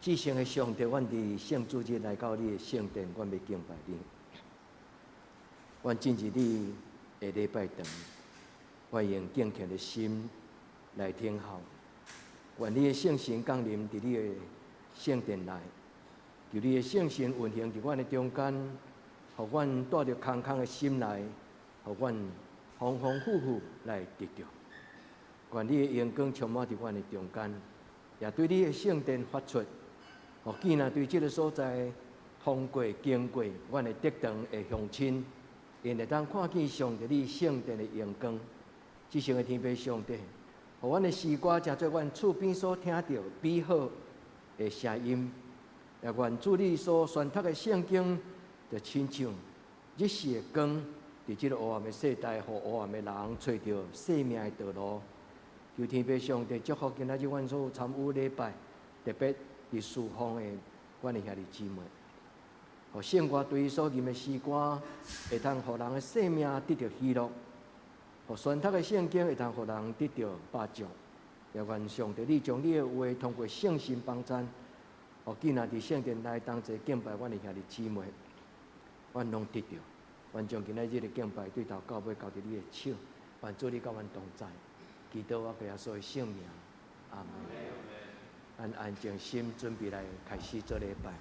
至聖的上帝，阮佇聖主日來到你的聖殿，阮欲敬拜你。阮進入你的禮拜堂，我用敬虔的心來聽候。願你的聖神降臨佇你的聖殿內，求你的聖神運行佇阮的中間，予阮帶著空空的心來，予阮豐豐富富來得著。願你的榮光充滿佇阮的中間，也對你的聖殿發出。予見若對這个所在通過經過阮的敵擋的鄉親，𪜶會當看見上帝你聖殿的榮光。至聖的天父上帝，予阮的詩歌成做阮厝邊所聽著美好的聲音，也願主你所宣讀的聖經，就親像日時的光，佇這个黑暗的世代，予黑暗的人揣著生命的道路。求天父上帝祝福今仔日阮所有參與禮拜，特別佇事奉的阮的兄弟姊妹，予聖歌隊所吟的詩歌，會當予人的生命得著喜樂；予宣讀的聖經會當予人得著飽足。也願上帝你將你的話通過聖神幫贊，予囝仔佇聖殿內同齊敬拜阮的兄弟姊妹，阮攏得著。阮將今仔日的敬拜對頭到尾交佇你的手，願主你佮阮同在，祈禱我耶穌的聖名，阿門。咱安靜心，準備來開始做禮拜。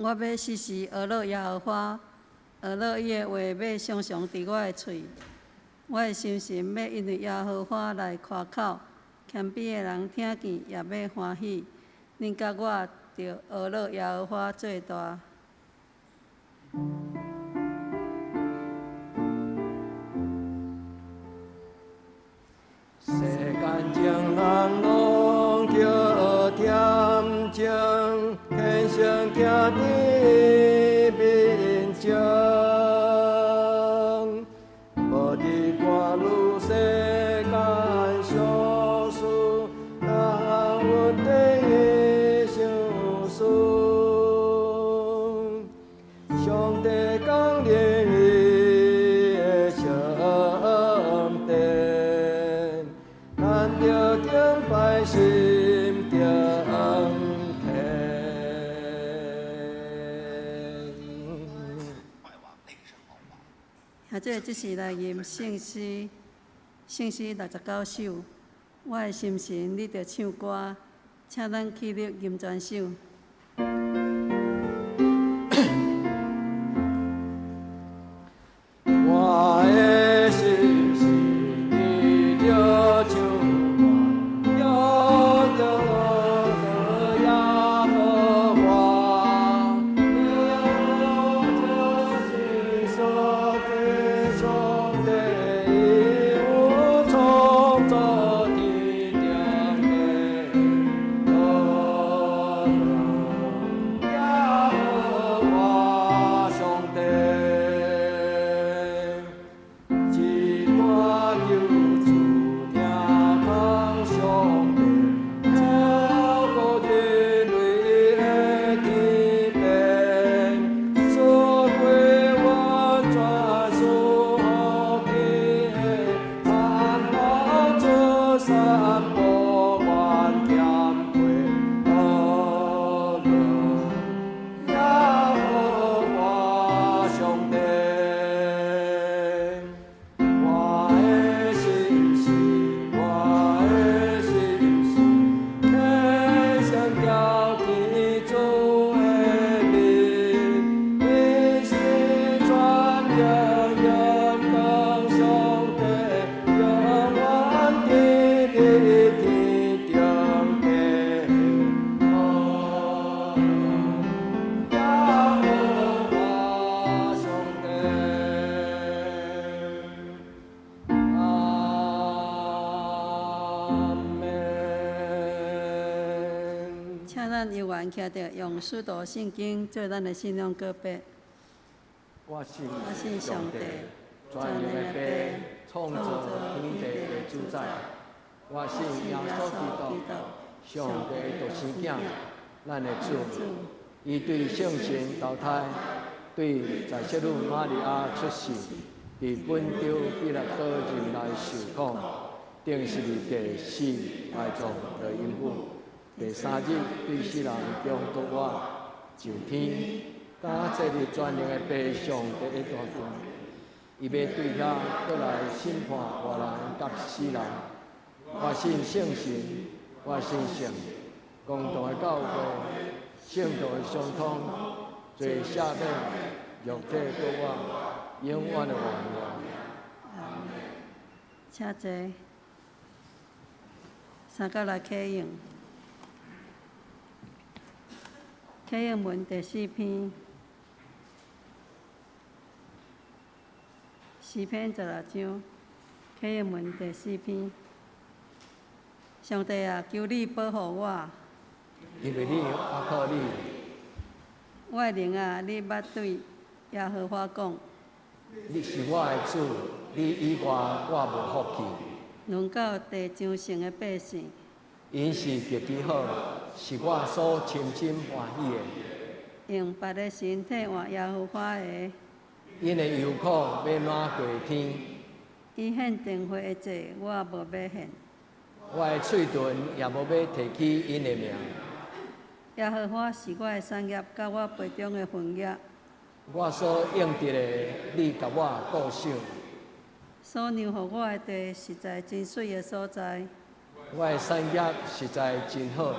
我欲時時呵咾耶和華，呵咾伊的話欲常常佇我的喙。我的心神欲因為耶和華來誇口，謙卑的人聽見也欲歡喜。恁佮我著呵咾耶和華做大。世間眾人攏叫恬靜，虔誠行佇面前，無佇干預世間小事，但穩定相思。上帝降臨伊的聖殿，咱著敬拜心中虔。兄弟，這是來吟聖詩，聖詩69首。我的心神，你著唱歌，請咱起立吟全首。我的心神，你著唱歌，著著耶和華，耶和上帝，伊有創造天頂地，耶和華上帝，一大救主聽講上帝，超過人類的天變，賜歸完全屬天的，參寶出山不管謙卑，耶和華上帝，我的心神，我的心神，虔誠朝天主的面，伊是全能榮光上帝，永遠佇佇天頂地。耶和華上帝，阿們。請咱猶原徛著，用使徒信經做咱的信仰告白。我信我信上帝上帝，全能的父，創造天地的主宰。我信耶穌基督，上帝獨生囝，咱的主。伊對聖神投胎，對在聖女瑪利亞出世，佇本丟彼拉多任內受苦，釘十字架死，埋葬落陰府。第三日對死人中復活，上天，敢坐佇全能的父上帝的大權。伊欲對遐閣來審判活人佮死人。我信聖神，我信聖公同的教會，聖徒的相通，罪赦免，肉體復活，永遠的活命。請坐。三角來啟用。啟用文第四篇，詩篇16章，啟用文第四篇。上帝啊，求你保護我，因為你我靠你，我的靈啊，你捌對耶和華講，你是我的主，你以外我無福氣。輪到地上成的百姓，𪜶是極其好，是我所深深歡喜的。用別的神替換耶和華的，𪜶的憂苦欲滿過天，伊獻定會的祭，我無欲獻。我的喙唇也無欲提起𪜶的名。耶和華是我的產業，佮我杯中的份額。我所應得的，你共我顧想。所讓予我的地，實在真媠的所在。我的產業實在真好。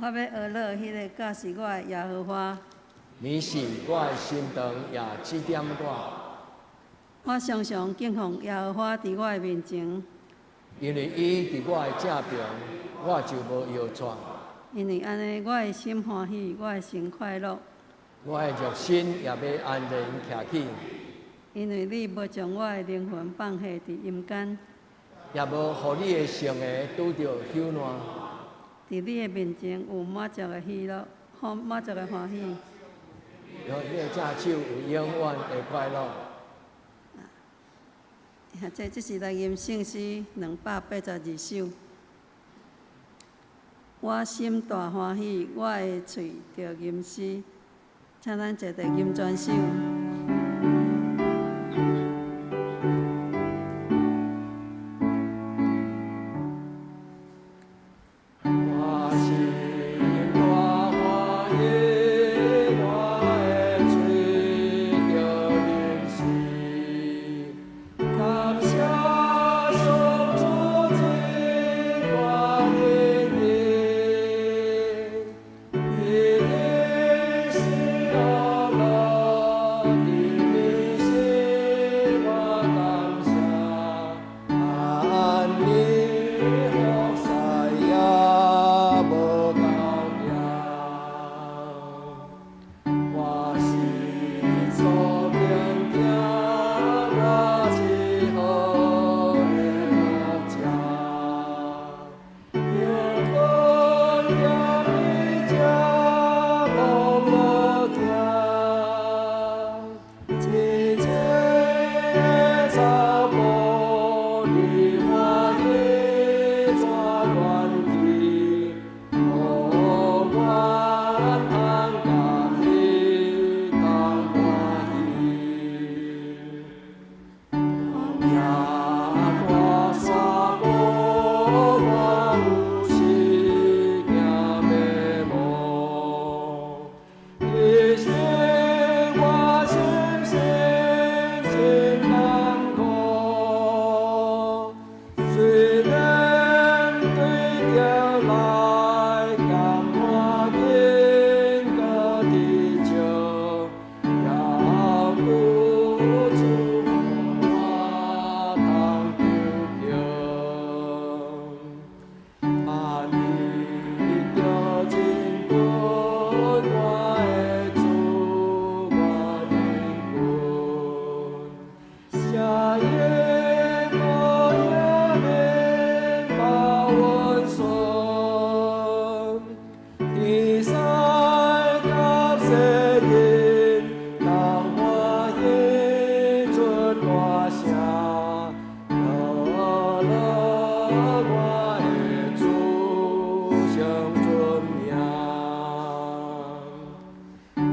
我欲呵咾彼个教示我的耶和華。你是我的神堂，也指點我。我常常敬奉耶和華佇我的面前。因為伊佇我的正爿，我就無搖掣。因為按呢，我的心歡喜，我的神快樂。我的肉身也欲安然徛起。因為你無將我的靈魂放下佇陰間，也無予你的聖的拄著朽爛。佇你的面前有滿足的喜樂，滿足的歡喜。有你的正手有永遠的快樂。這是來吟聖詩282首。我心大歡喜，我的喙著吟詩，請咱坐佇吟全首。我心大歡喜，我的喙著吟詩，感謝上主這大恩典，伊是樂樂的是我感謝，按你服侍也無夠行。我心所傾聽，我是好的牧者，羊群踮伊這攏無驚。一切草埔你歡喜怎願去，予我通佮你同歡喜。行大山埔，我有時驚迷惘。其實我心生真難過，雖然對著來甘看見閣佇笑，也拄主予我通求救。萬一著真君，我的主，我靈魂，啥也無聽免報溫順，天使佮世人同歡喜出大聲，呵咾我的主上尊名。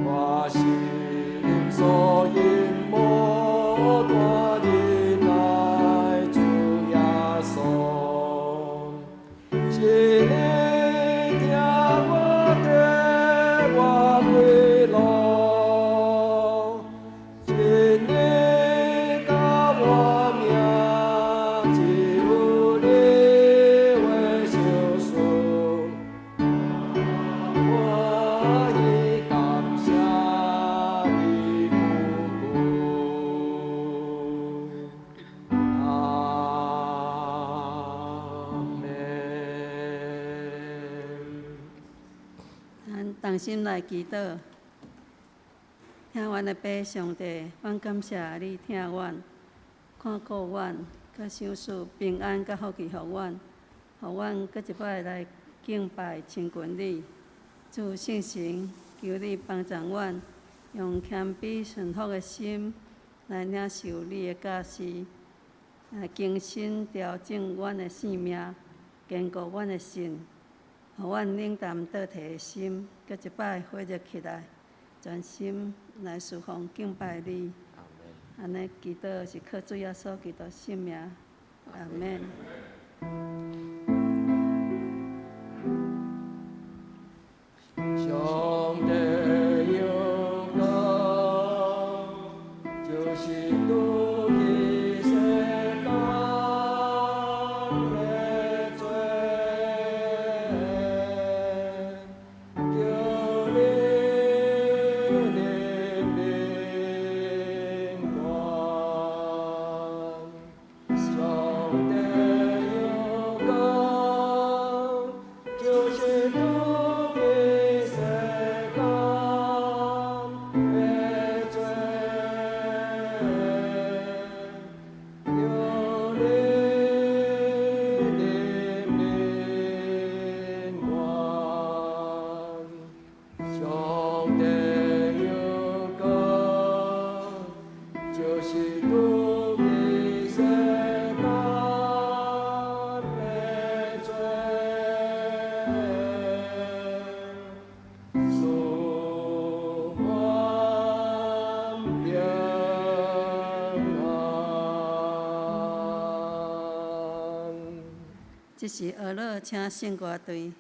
我心所仰慕大仁愛主耶穌，是你疼我替我歸路，真理教我命，只有你話相信。我已感謝你久久。阿們。咱同心來祈禱，疼阮的父上帝，阮感謝你疼阮，看顧阮，閣賞賜平安佮福氣予阮，予阮閣一擺來敬拜親近你。主聖神，求你幫助阮，用謙卑順服的心來領受你的教示，來更新調整阮的性命，堅固阮的信，予阮冷淡倒退的心，閣一擺火熱起來，全心來侍奉敬拜你。阿們。按呢祈禱是靠主耶穌基督聖名，阿們。上帝有光，就是拄佇世間的做。就是拄伫世間的罪，賜阮平安。這是俄樂請聖歌隊。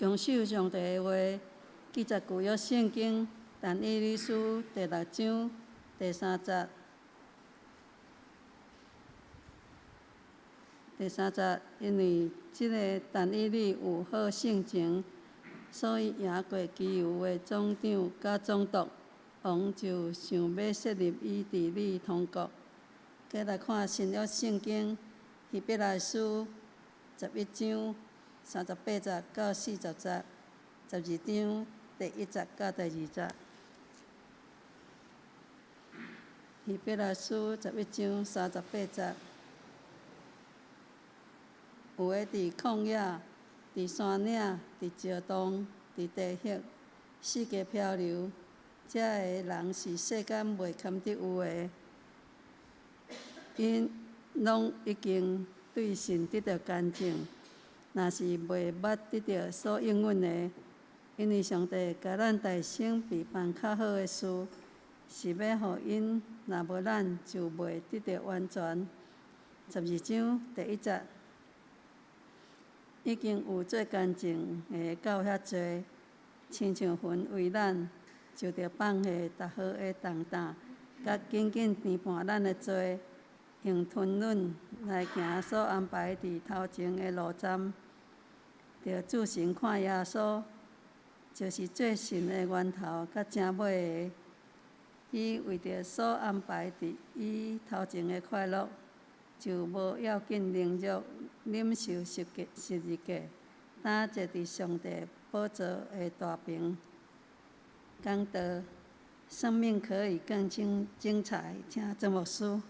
強守上帝的話，記載舊約聖經但以理書第六章第三節。第三節，因為這个但以理有好性情，所以贏過其餘的總長佮總督，王就想欲設立伊治理統國。繼來看新約聖經希伯來書11章38節到40節，12章第一節到第二節。希伯來書十一章三十八節，有的佇曠野、佇山嶺、佇石洞、佇地穴，四界漂流。遮的人是世間袂堪得有的，𪜶攏已經對神得著乾淨，若是袂捌得著所應允的，因為上帝共咱代先備辦較好的事，是欲予𪜶若無咱就袂得著完全。12章第一節，已經有做乾淨的到遐濟，親像魂為咱，就著放下逐號的重擔，佮緊緊牽絆咱的罪，用吞忍來行所安排佇頭前的路站，著注神看耶穌，就是做信的源頭佮成尾的。伊為著所安排佇伊頭前的快樂，就無要緊凌辱，忍受十字架，擔坐佇上帝寶座的大爿。講道，生命可以更精精彩，請曾牧師。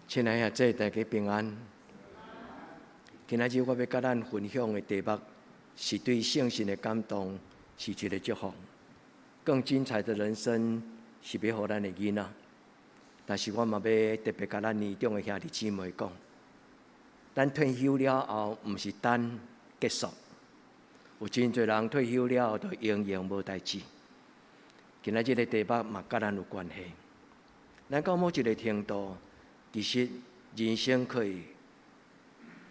親愛的兄弟，大家平安。今仔日我欲佮咱分享的題目是對聖神的感動，是一個祝福。更精彩的人生是欲予咱的囡仔，但是我嘛欲特別共咱年長的兄弟姊妹講，咱退休了後，毋是等結束。有真濟人退休了後就閒閒無代誌。今仔日的題目嘛佮咱有關係。咱到某一個程度，其實人生可以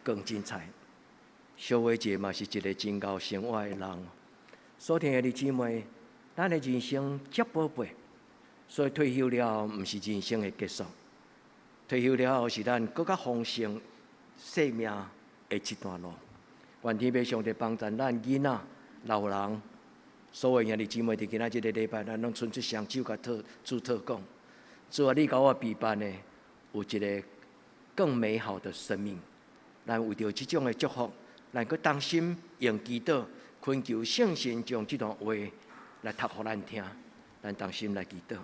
更精彩。小偉姐嘛是一個真𠢕生活的人。所聽的弟姊妹，咱的人生遮寶貝，所以退休了後毋是人生的結束。退休了後是咱閣較豐盛生命的一段路。願天父上帝幫助咱囡仔、老人，所有兄弟姊妹，佇今仔這个禮拜，咱攏伸出雙手，共主禱講：主啊，你共我備辦的有一个更美好的生命。咱為著這種的祝福，咱閣同心用祈禱，懇求聖神將這段話來讀予咱聽。咱同心來祈禱。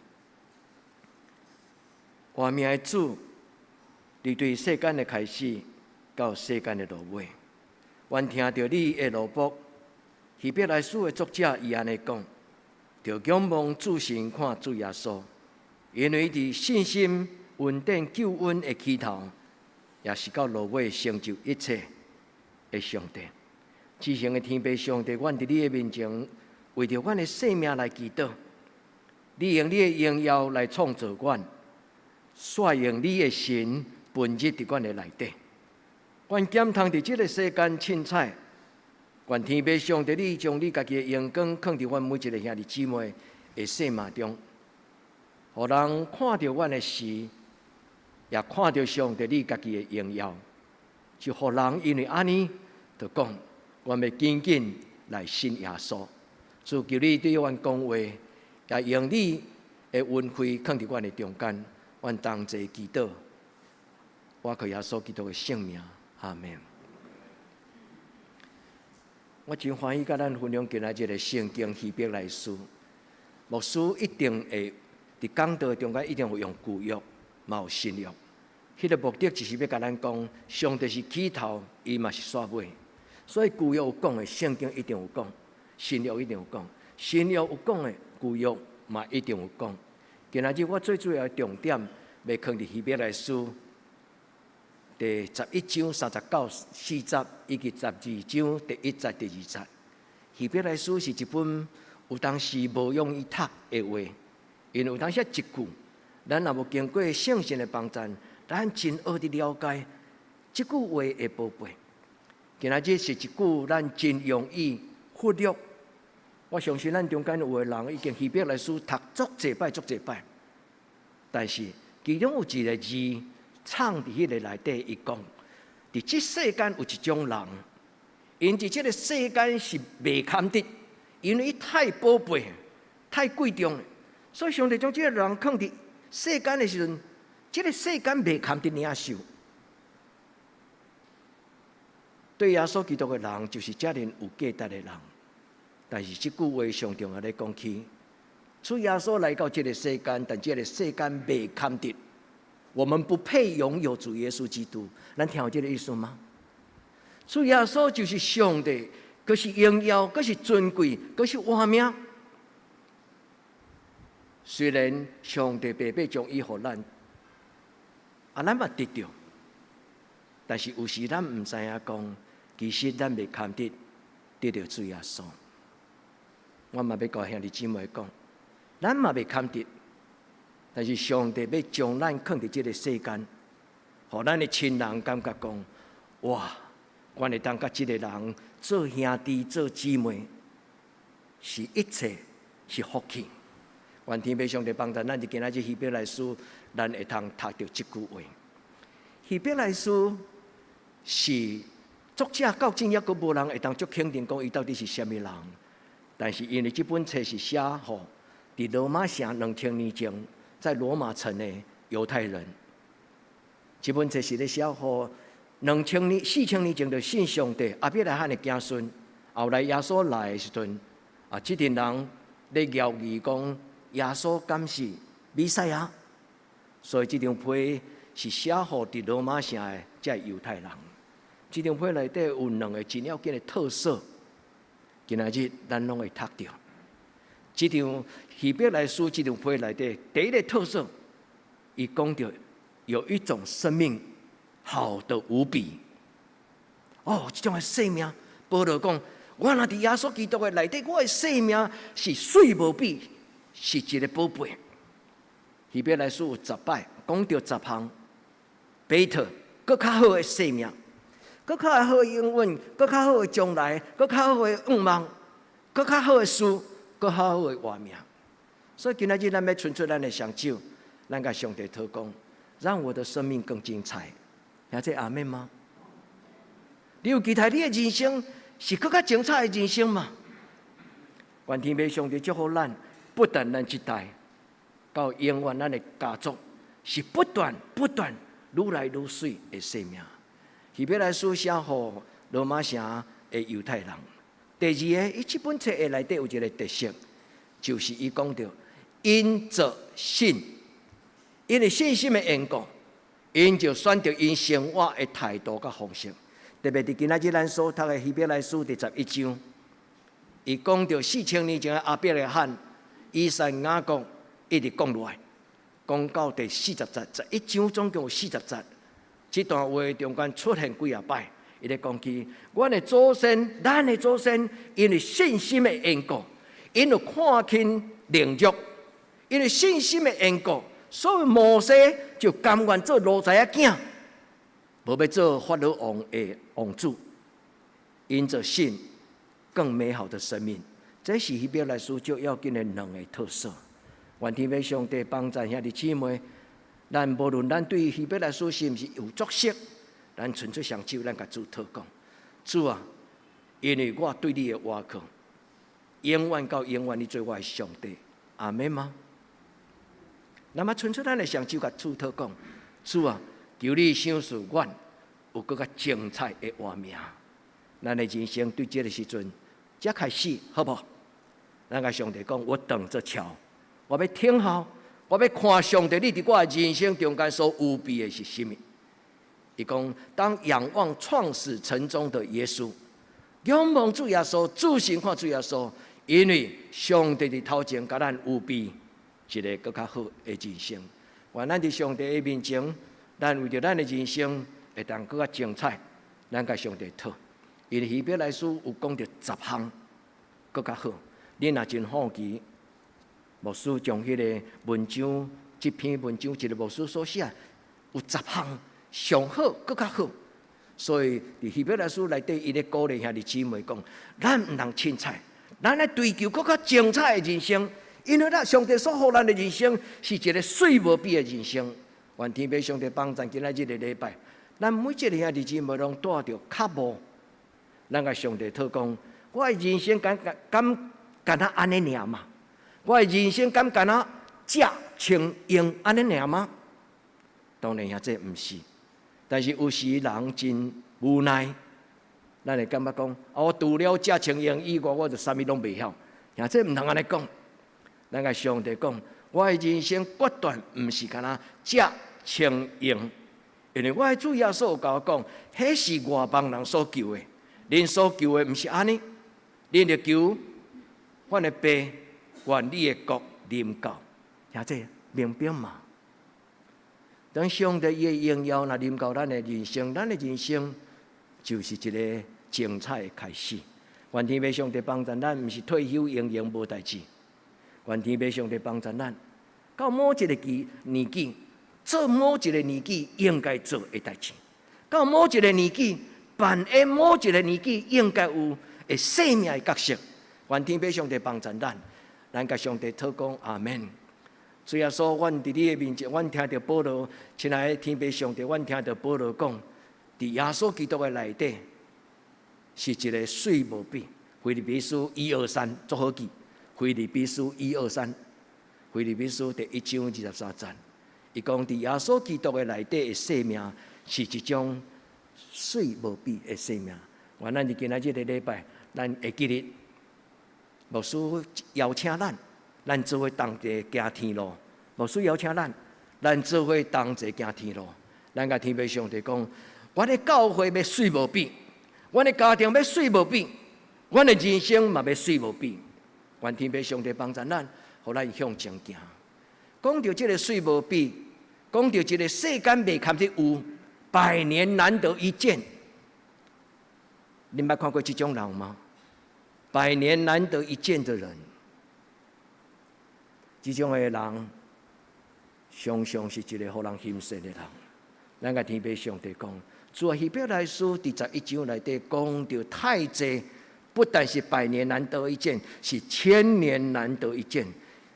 活命的主，你對世間的開始到世間的落尾，阮聽著你的奴僕希伯來書的作者伊按呢講，著仰望注神看主耶穌，因為佇信心恩典救恩的起頭，也是到落尾成就一切的上帝。至聖的天父上帝，阮佇你的面前，為著阮的生命來祈禱。你用你的榮耀來創造阮，煞用你的神分入佇阮的內底。阮減通佇這个世間凊彩，願天父上帝，你將你家己的榮光囥佇阮每一个兄弟姊妹的生命中，予人看著阮的時，也看著上帝你家己的榮耀，就予人因為按呢，就講，阮欲緊緊來信耶穌。主求你對阮講話，也用你的恩惠囥佇阮的中間，阮同齊祈禱，我靠耶穌基督的聖名，阿們。我真歡喜佮咱分享今仔這个聖經希伯來書，牧師一定會佇講道中間一定會用舊約，嘛有新約。彼个目的就是欲共咱講，上帝是起頭，伊嘛是煞尾。所以舊約有講的，聖經一定有講；新約一定有講，新約有講的，舊約嘛一定有講。今仔日我最主要的重點，欲囥佇希伯來書第十一章三十到四節，以及十二章第一節、第二節。希伯來書是一本有當時無容易讀的話，因為有當時一句，咱若無經過聖神的幫贊，咱真學佇了解這句話的寶貝。今仔日是一句咱真容易忽略。我相信咱中間有的人已經希伯來書讀足濟擺、足濟擺，但是其中有一個字藏佇彼個內底，伊講：佇這世間有一種人，𪜶佇這个世間是袂堪得，因為伊太寶貝、太貴重，所以上帝將這個人囥佇世間的時陣，這个世間袂堪得領受。對耶穌基督的人，就是遮爾有價值的人。但是這句話上重要咧講起，主耶穌來到這个世間，但這个世間袂堪得，我們不配擁有主耶穌基督。咱聽有這个意思嗎？主耶穌就是上帝，閣是榮耀，閣是尊貴，閣是活命。雖然上帝白白將伊予咱，啊，咱嘛得著，但是有時咱毋知影講，其實咱袂堪得得著主耶穌。我嘛欲共兄弟姊妹講，咱嘛袂堪得，但是上帝欲將咱囥佇這个世間，予咱的親人感覺講，哇，阮會當佮這个人做兄弟、做姊妹，是一切是福氣。願天父上帝幫助咱，佇今仔日希伯來書，咱會通讀著這句話。希伯來書是作者到今猶閣無人會當足肯定講伊到底是啥物人，但是因為這本冊是寫予佇羅馬城2000年前，在羅馬城的猶太人，這本冊是咧寫予2000年、4000年前就信上帝亞伯拉罕的子孫，後來耶穌來的時陣，啊，這陣人咧懷疑講耶穌敢是彌賽亞，所以這張批是寫予佇羅馬城的這猶太人。這張批內底有兩个真要緊的特色，今仔日咱攏會讀著。這張希伯來書這張批內底第一个特色，伊講著有一種生命好得無比。哦，這種的生命，保羅講，我若佇耶穌基督的內底，我的生命是媠無比，是一个寶貝。希伯來書有十擺講著十項，better，閣較好的生命，閣較好的永遠，閣較好的將來，閣較好的願望，閣較好的事，閣較好的活命。所以今仔日咱欲伸出咱的雙手，咱共上帝禱告，讓我的生命更精彩。聽這阿們嗎？你有期待你的人生是閣較精彩的人生嗎？願天父上帝祝福咱，不但咱這代，到永遠咱的家族是不斷不斷愈來愈媠的生命。希伯來書寫予羅馬城的猶太人。第二个，伊這本冊的內底有一个特色，就是伊講著因著信，因為信心的緣故，𪜶就選擇𪜶生活的態度佮方式。特別佇今仔日咱所讀的希伯來書第11章，伊講著4000年前的亞伯拉罕、以撒、雅各一直講落來，講到第40節，十一章總共有四十節。這段話中間出現幾仔擺，伊咧講起，阮的祖先，咱的祖先，因為信心的緣故，𪜶有看輕凌辱，因為信心的緣故，所以摩西就甘願做奴才仔囝，無欲做法老王的王子，因著信更美好的生命，這是希伯來書最要緊的兩个特色。願天父上帝幫助兄弟姊妹，咱無論咱對希伯來書是毋是有熟悉，咱伸出雙手，咱共主禱告。主啊，因為我對你的倚靠，永遠到永遠，你做我的上帝，阿們嗎？那麼伸出咱的雙手，共主禱告。主啊，求你賞賜阮有閣較精彩的活命。咱的人生對這个時陣才開始，好無？咱共上帝講，我等著瞧，我欲聽候，我欲看上帝，你佇我的人生中間所預備的是啥物？伊講，當仰望創始成終的耶穌，仰望主耶穌，注視看主耶穌，因為上帝佇頭前共咱預備一个閣較好的人生。願咱佇上帝的面前，咱為著咱的人生會當閣較精彩，咱共上帝討。因為希伯來書有講著十項閣較好。你若真好奇，牧師將彼个文章這篇文章一個牧師所寫，有十項上好，閣較好。所以佇希伯來書內底，伊咧鼓勵兄弟姊妹講：咱毋通凊彩，咱來追求閣較精彩的人生。因為咱上帝所予咱的人生是一個媠無比的人生。願天父上帝幫贊今仔日個禮拜，咱每一個兄弟姊妹攏帶著渴慕，咱共上帝禱講：我的人生敢敢敢若按呢爾嗎？我的人生敢敢若食穿用按呢爾嗎？當然遐這毋是，但是有時人真無奈，咱會感覺講：啊，我除了食穿用以外，我就啥物攏袂曉。遐這毋通按呢講。咱共上帝講，我的人生決斷毋是干焦食穿用，因為我的主耶穌有共我講，彼是外邦人所求的，恁所求的毋是按呢，恁著求阮的爸，願你的國臨到，遐這明白嗎？當上帝伊的榮耀若臨到咱的人生，咱的人生就是一個精彩的開始。願天父上帝幫助咱，毋是退休閒閒無代誌。願天父上帝幫助咱，到某一個期年紀，做某一個年紀應該做的代誌；到某一個年紀，扮演某一個年紀應該有的生命的角色。願天父上帝幫助咱，咱共上帝禱告阿們。主耶穌，阮佇你的面前，阮聽著保羅，親愛的天父上帝，阮聽著保羅講，佇耶穌基督的內底，是一個媠無比。腓立比書一二三，足好記。腓立比書一二三，腓立比書第一章23節，伊講佇耶穌基督的內底的生命是一種媠無比的生命。願咱佇今仔這個禮拜，咱會記得牧師邀請咱，咱做伙同齊行天路。牧師邀請咱，咱做伙同齊行天路。咱共天父上帝講，阮的教會欲媠無比，阮的家庭欲媠無比，阮的人生嘛欲媠無比。願天父上帝幫助咱，予咱向前行。講著這個媠無比，講著這個世間袂堪得有，百年難得一見。恁捌看過這種人嗎？百年難得一見的人，這種的人，常常是一個予人欣羨的人。咱共天父上帝講，主啊，希伯來書第11章內底講著太濟。不但是百年難得一見，是千年難得一見。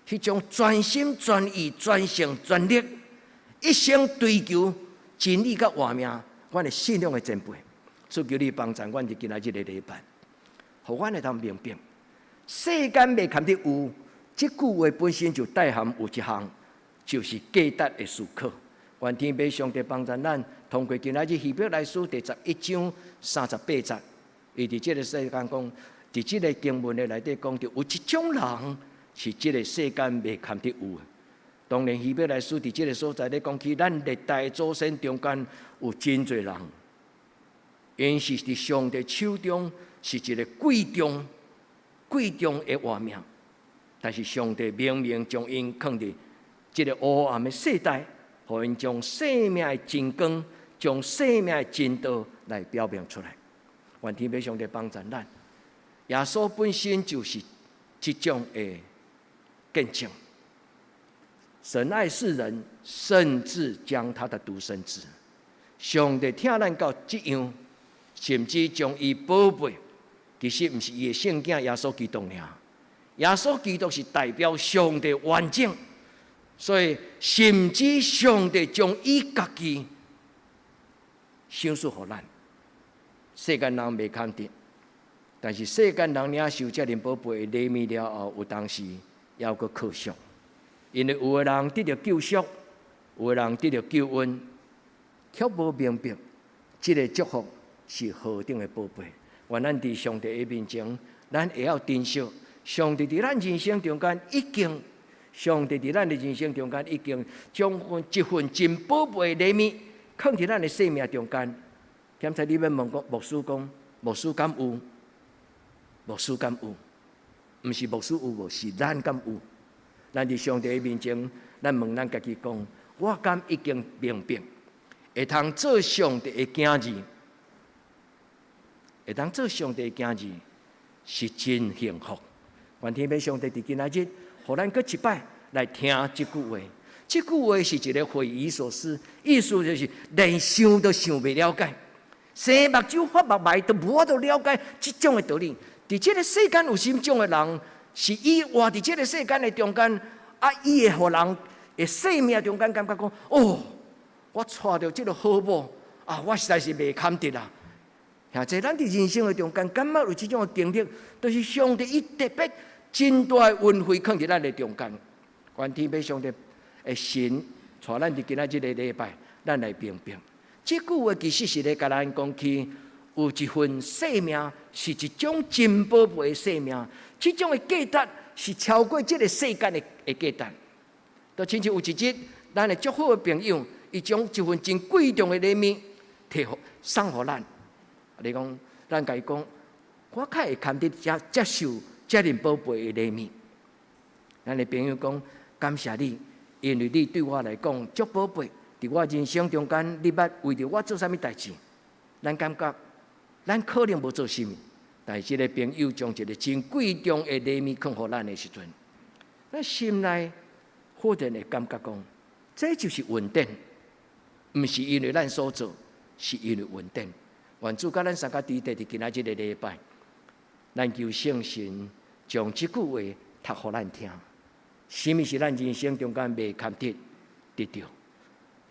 彼種專心專意、專心專力，一生追求真理佮活命，阮的信仰的前輩，主求你幫助阮佇今仔這個禮拜，予阮會當明白，世間袂堪得有，這句話本身就帶含有一項，就是價值的思考。願天父上帝幫助咱，通過今仔日希伯來書第十一章38節。伊佇這個世間講，佇這個經文的內底講，著有一種人是這個世間袂堪得有的。當然，希伯來書佇這個所在咧講起，咱歷代祖先中間有真濟人，𪜶是佇上帝手中是一個貴重、貴重的活命，但是上帝明明將𪜶囥佇這個黑暗的世代，予𪜶將生命的真光、將生命的真道來表明出來。願天父上帝幫助咱。耶穌本身就是這種的見證。神愛世人，甚至將他的獨生子。上帝疼咱到這樣，甚至將伊寶貝，其實毋是伊的聖囝耶穌基督爾。耶穌基督是代表上帝完整，所以甚至上帝將伊家己賞賜予咱。世間人袂堪得，但是世間人領受這爾寶貝的禮物了後，有當時猶閣可惜，因為有的人得著救贖，有的人得著救恩，卻無明白這個祝福是何等的寶貝。願咱佇上帝的面前，咱會曉珍惜上帝佇咱人生中間已經，上帝佇咱的人生中間已經將份這份真寶貝的禮物，囥佇咱的生命中間。檢查你欲問講牧師講，牧師敢有？牧師敢有？毋是牧師有無，是咱敢有？咱佇上帝的面前，咱問咱家己講：我敢已經明白，會通做上帝的囝兒，會當做上帝的囝兒，是真幸福。願天父上帝佇今仔日，予咱閣一擺來聽這句話。這句話是一個匪夷所思，意思就是連想都想袂了解，生目睭發目眉都無法度了解這種的道理。佇這个世間有啥物種的人，是伊活佇這个世間的中間，啊，伊會予人的生命中間感覺講：哦，我娶著這个好某，啊，我實在是袂堪得啦。兄弟，咱佇人生的中間，感覺有這種的經歷，就是上帝伊特別真大的恩惠，囥佇咱的中間。願天父上帝的神，帶咱佇今仔這个禮拜，咱來明白，這句話其實是咧共咱講起，有一份生命是一種真寶貝的生命，這種的價值是超過這個世間的價值。就親像有一日，咱的足好的朋友，伊將一份真貴重的禮物提予送予咱。你講，咱共伊講，我較會堪得接受這爾寶貝的禮物。咱的朋友講，感謝你，因為你對我來講足寶貝，佇我人生中間，你捌為著我做啥物代誌？咱感覺咱可能無做啥物，但是這个朋友將一个真貴重的禮物囥予咱的時陣，咱心內忽然會感覺講，這就是恩典，毋是因為咱所做，是因為恩典。願主佮咱相佮佇佇今仔這个禮拜，咱求聖神將這句話讀予咱聽。啥物是咱人生中間袂堪得得著？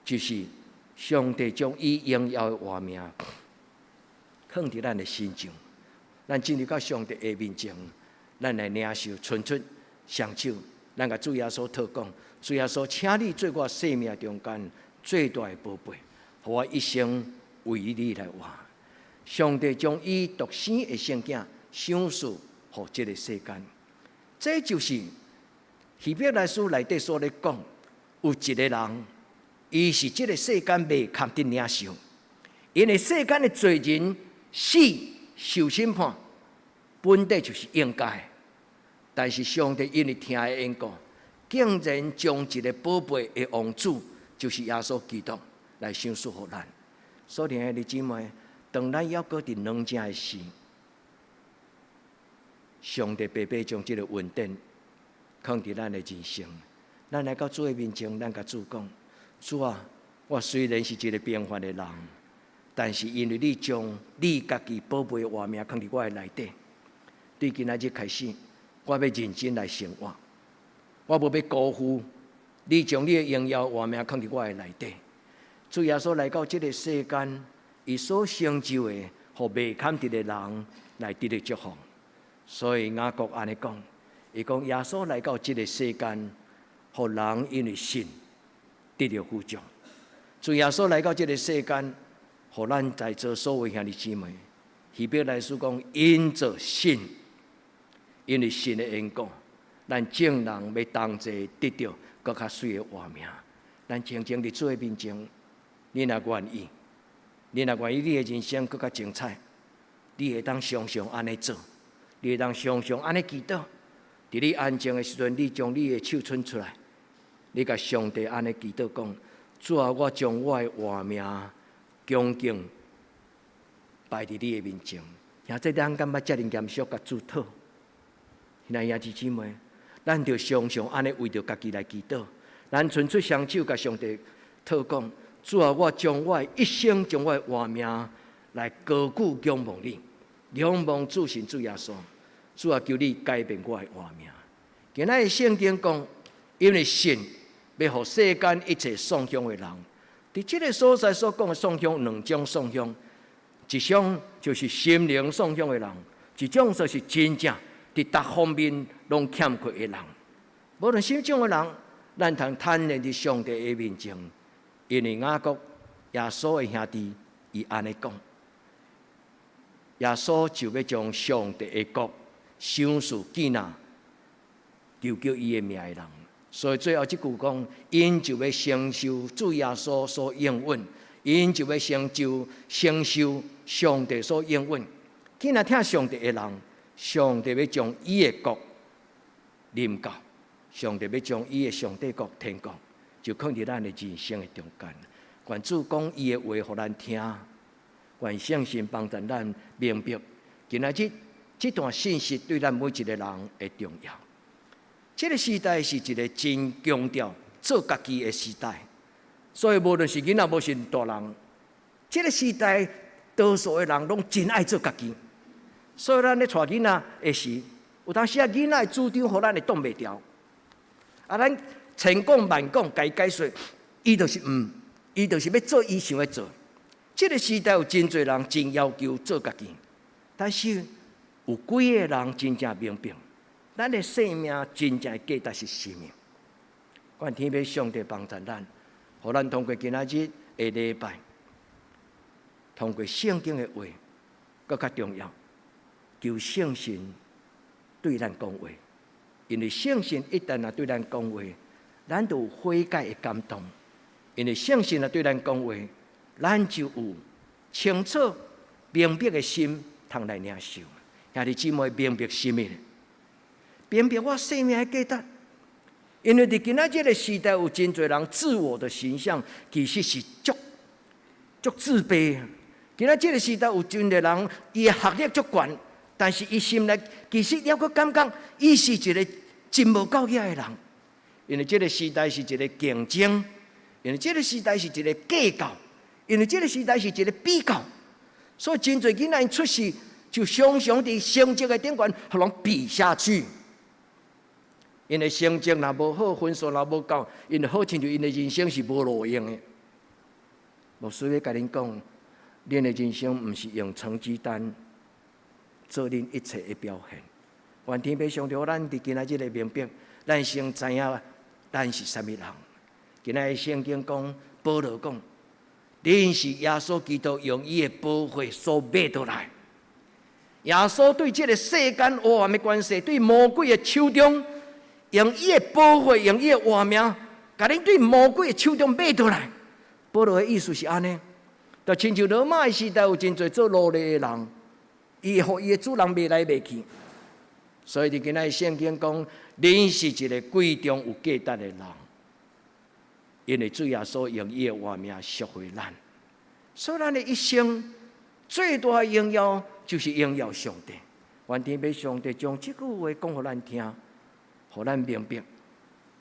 就是上帝將伊榮耀的活命囥佇咱的身上，咱進入到上帝的面前，咱來領受，伸出雙手，咱共主耶穌禱講：主耶穌，請你做我生命中間最大的寶貝，予我一生為你來活。上帝將伊獨生的聖子賞賜予這个世間，這就是希伯來書內底所咧講，有一个人，伊是這个世間袂堪得領受，因為世間的罪人死受審判，本底就是應該。但是上帝因為疼的緣故，竟然將一个寶貝的王子，就是耶穌基督來賞賜予咱。所以，兄弟姊妹，當咱猶閣佇軟正的時，上帝白白將這个恩典囥佇咱的人生。咱來到主的面前，咱共主講：主啊，我雖然是一个平凡的人，但是因為你將你家己寶貝的活命囥佇我的內底，對今仔日開始，我欲認真來生活，我無欲辜負你將你的榮耀活命囥佇我的內底。主耶穌來到這个世間，伊所成就的，予袂堪得的人來得著祝福。所以雅各按呢講，伊講耶穌來到這个世間，予人因為信得著富足。主耶穌來到這个世間，予咱在座所有兄弟姊妹，希伯來書講因著信，因為信的緣故，咱眾人欲同齊得著閣較媠的活命。咱靜靜佇主的面前，你若願意，你若願意，你的人生閣較精彩，你會當常常按呢做，你會當常常按呢祈禱。佇你安靜的時陣，你將你的手伸出來，你共上帝按呢祈禱講：主啊，我將我的活命恭敬擺佇你的面前。兄弟，咱敢捌遮爾嚴肅共主討？兄弟姊妹，咱著常常按呢為著家己來祈禱。咱伸出雙手，共上帝討講：主啊，我將我的一生，將我的活命來高舉仰望你，仰望主神主耶穌。主啊，求你改變我的活命。今仔日聖經講，因為信欲予世間一切喪鄉的人，佇這个所在所講的喪鄉，兩種喪鄉，一種就是心靈喪鄉的人，一種就是真正佇逐方面攏欠缺的人。無論啥物種的人，咱通坦然佇上帝的面前，因為雅各耶穌的兄弟，伊按呢講，耶穌就欲將上帝的國賞賜給那求叫伊的名的人。所以最後這句講，𪜶就欲承受主耶穌所應允，𪜶就欲成就承受上帝所應允。囝若疼上帝的人，上帝欲將伊的國臨到，上帝欲將伊的上帝國天國，就囥佇咱的人生的中間。願主講伊的話予咱聽，願聖神幫助咱明白，今仔日這段信息對咱每一个人的重要。這个時代是一个真強調做家己的時代。所以無論是囡仔，無是大人，這個時代多數的人攏真愛做家己。所以咱咧帶囡仔的時，有當時啊囡仔的主張，予咱會擋袂牢。啊，咱千講萬講，共伊解說，伊就是毋，伊就是欲做伊想欲做。這個時代有真濟人真要求做家己，但是有幾個人真正明白，咱的生命真正的價值是啥物？願天父上帝幫助咱，予咱通過今仔日的禮拜，通過聖經的話，閣較重要，求聖神對咱講話，因為聖神一旦若對咱講話，咱就有悔改的感動。因為聖神若對咱講話，咱就有清楚明白的心，通來領受。兄弟姊妹，明白啥物？明白我生命的價值。因為佇今仔這個時代，有真濟人自我的形象其實是足足自卑。今仔這個時代有真濟人，伊的學歷足懸，但是伊心內其實猶閣感覺伊是一個真無夠額的人。因為這個時代是一個競爭，因為這個時代是一個計較，因為這個時代是一個比較，所以真濟囡仔𪜶出世就常常佇成績的頂懸，予人比下去。𪜶的成績若無好，分數若無夠，𪜶就好親像𪜶的人生是無路用的。牧師欲共恁講，恁的人生毋是用成績單做恁一切的表現。願天父上帝，予咱佇今仔日會明白，咱先知影咱是啥物人。今仔日聖經講，保羅講，恁是耶穌基督用伊的寶血所買倒來。耶穌對這個世間黑暗的權勢，對魔鬼的手中，用伊的寶血，用伊的活命，共恁對魔鬼的手中買倒來。保羅的意思是按呢，就親像羅馬的時代有真濟做奴隸的人，伊會予伊的主人賣來賣去。所以佇今仔日聖經講，恁是一個貴重有價值的人，因為主耶穌用伊的活命贖回咱，所以咱的一生最大的榮耀就是榮耀上帝。願天父上帝將這句話講予咱聽，予咱明白，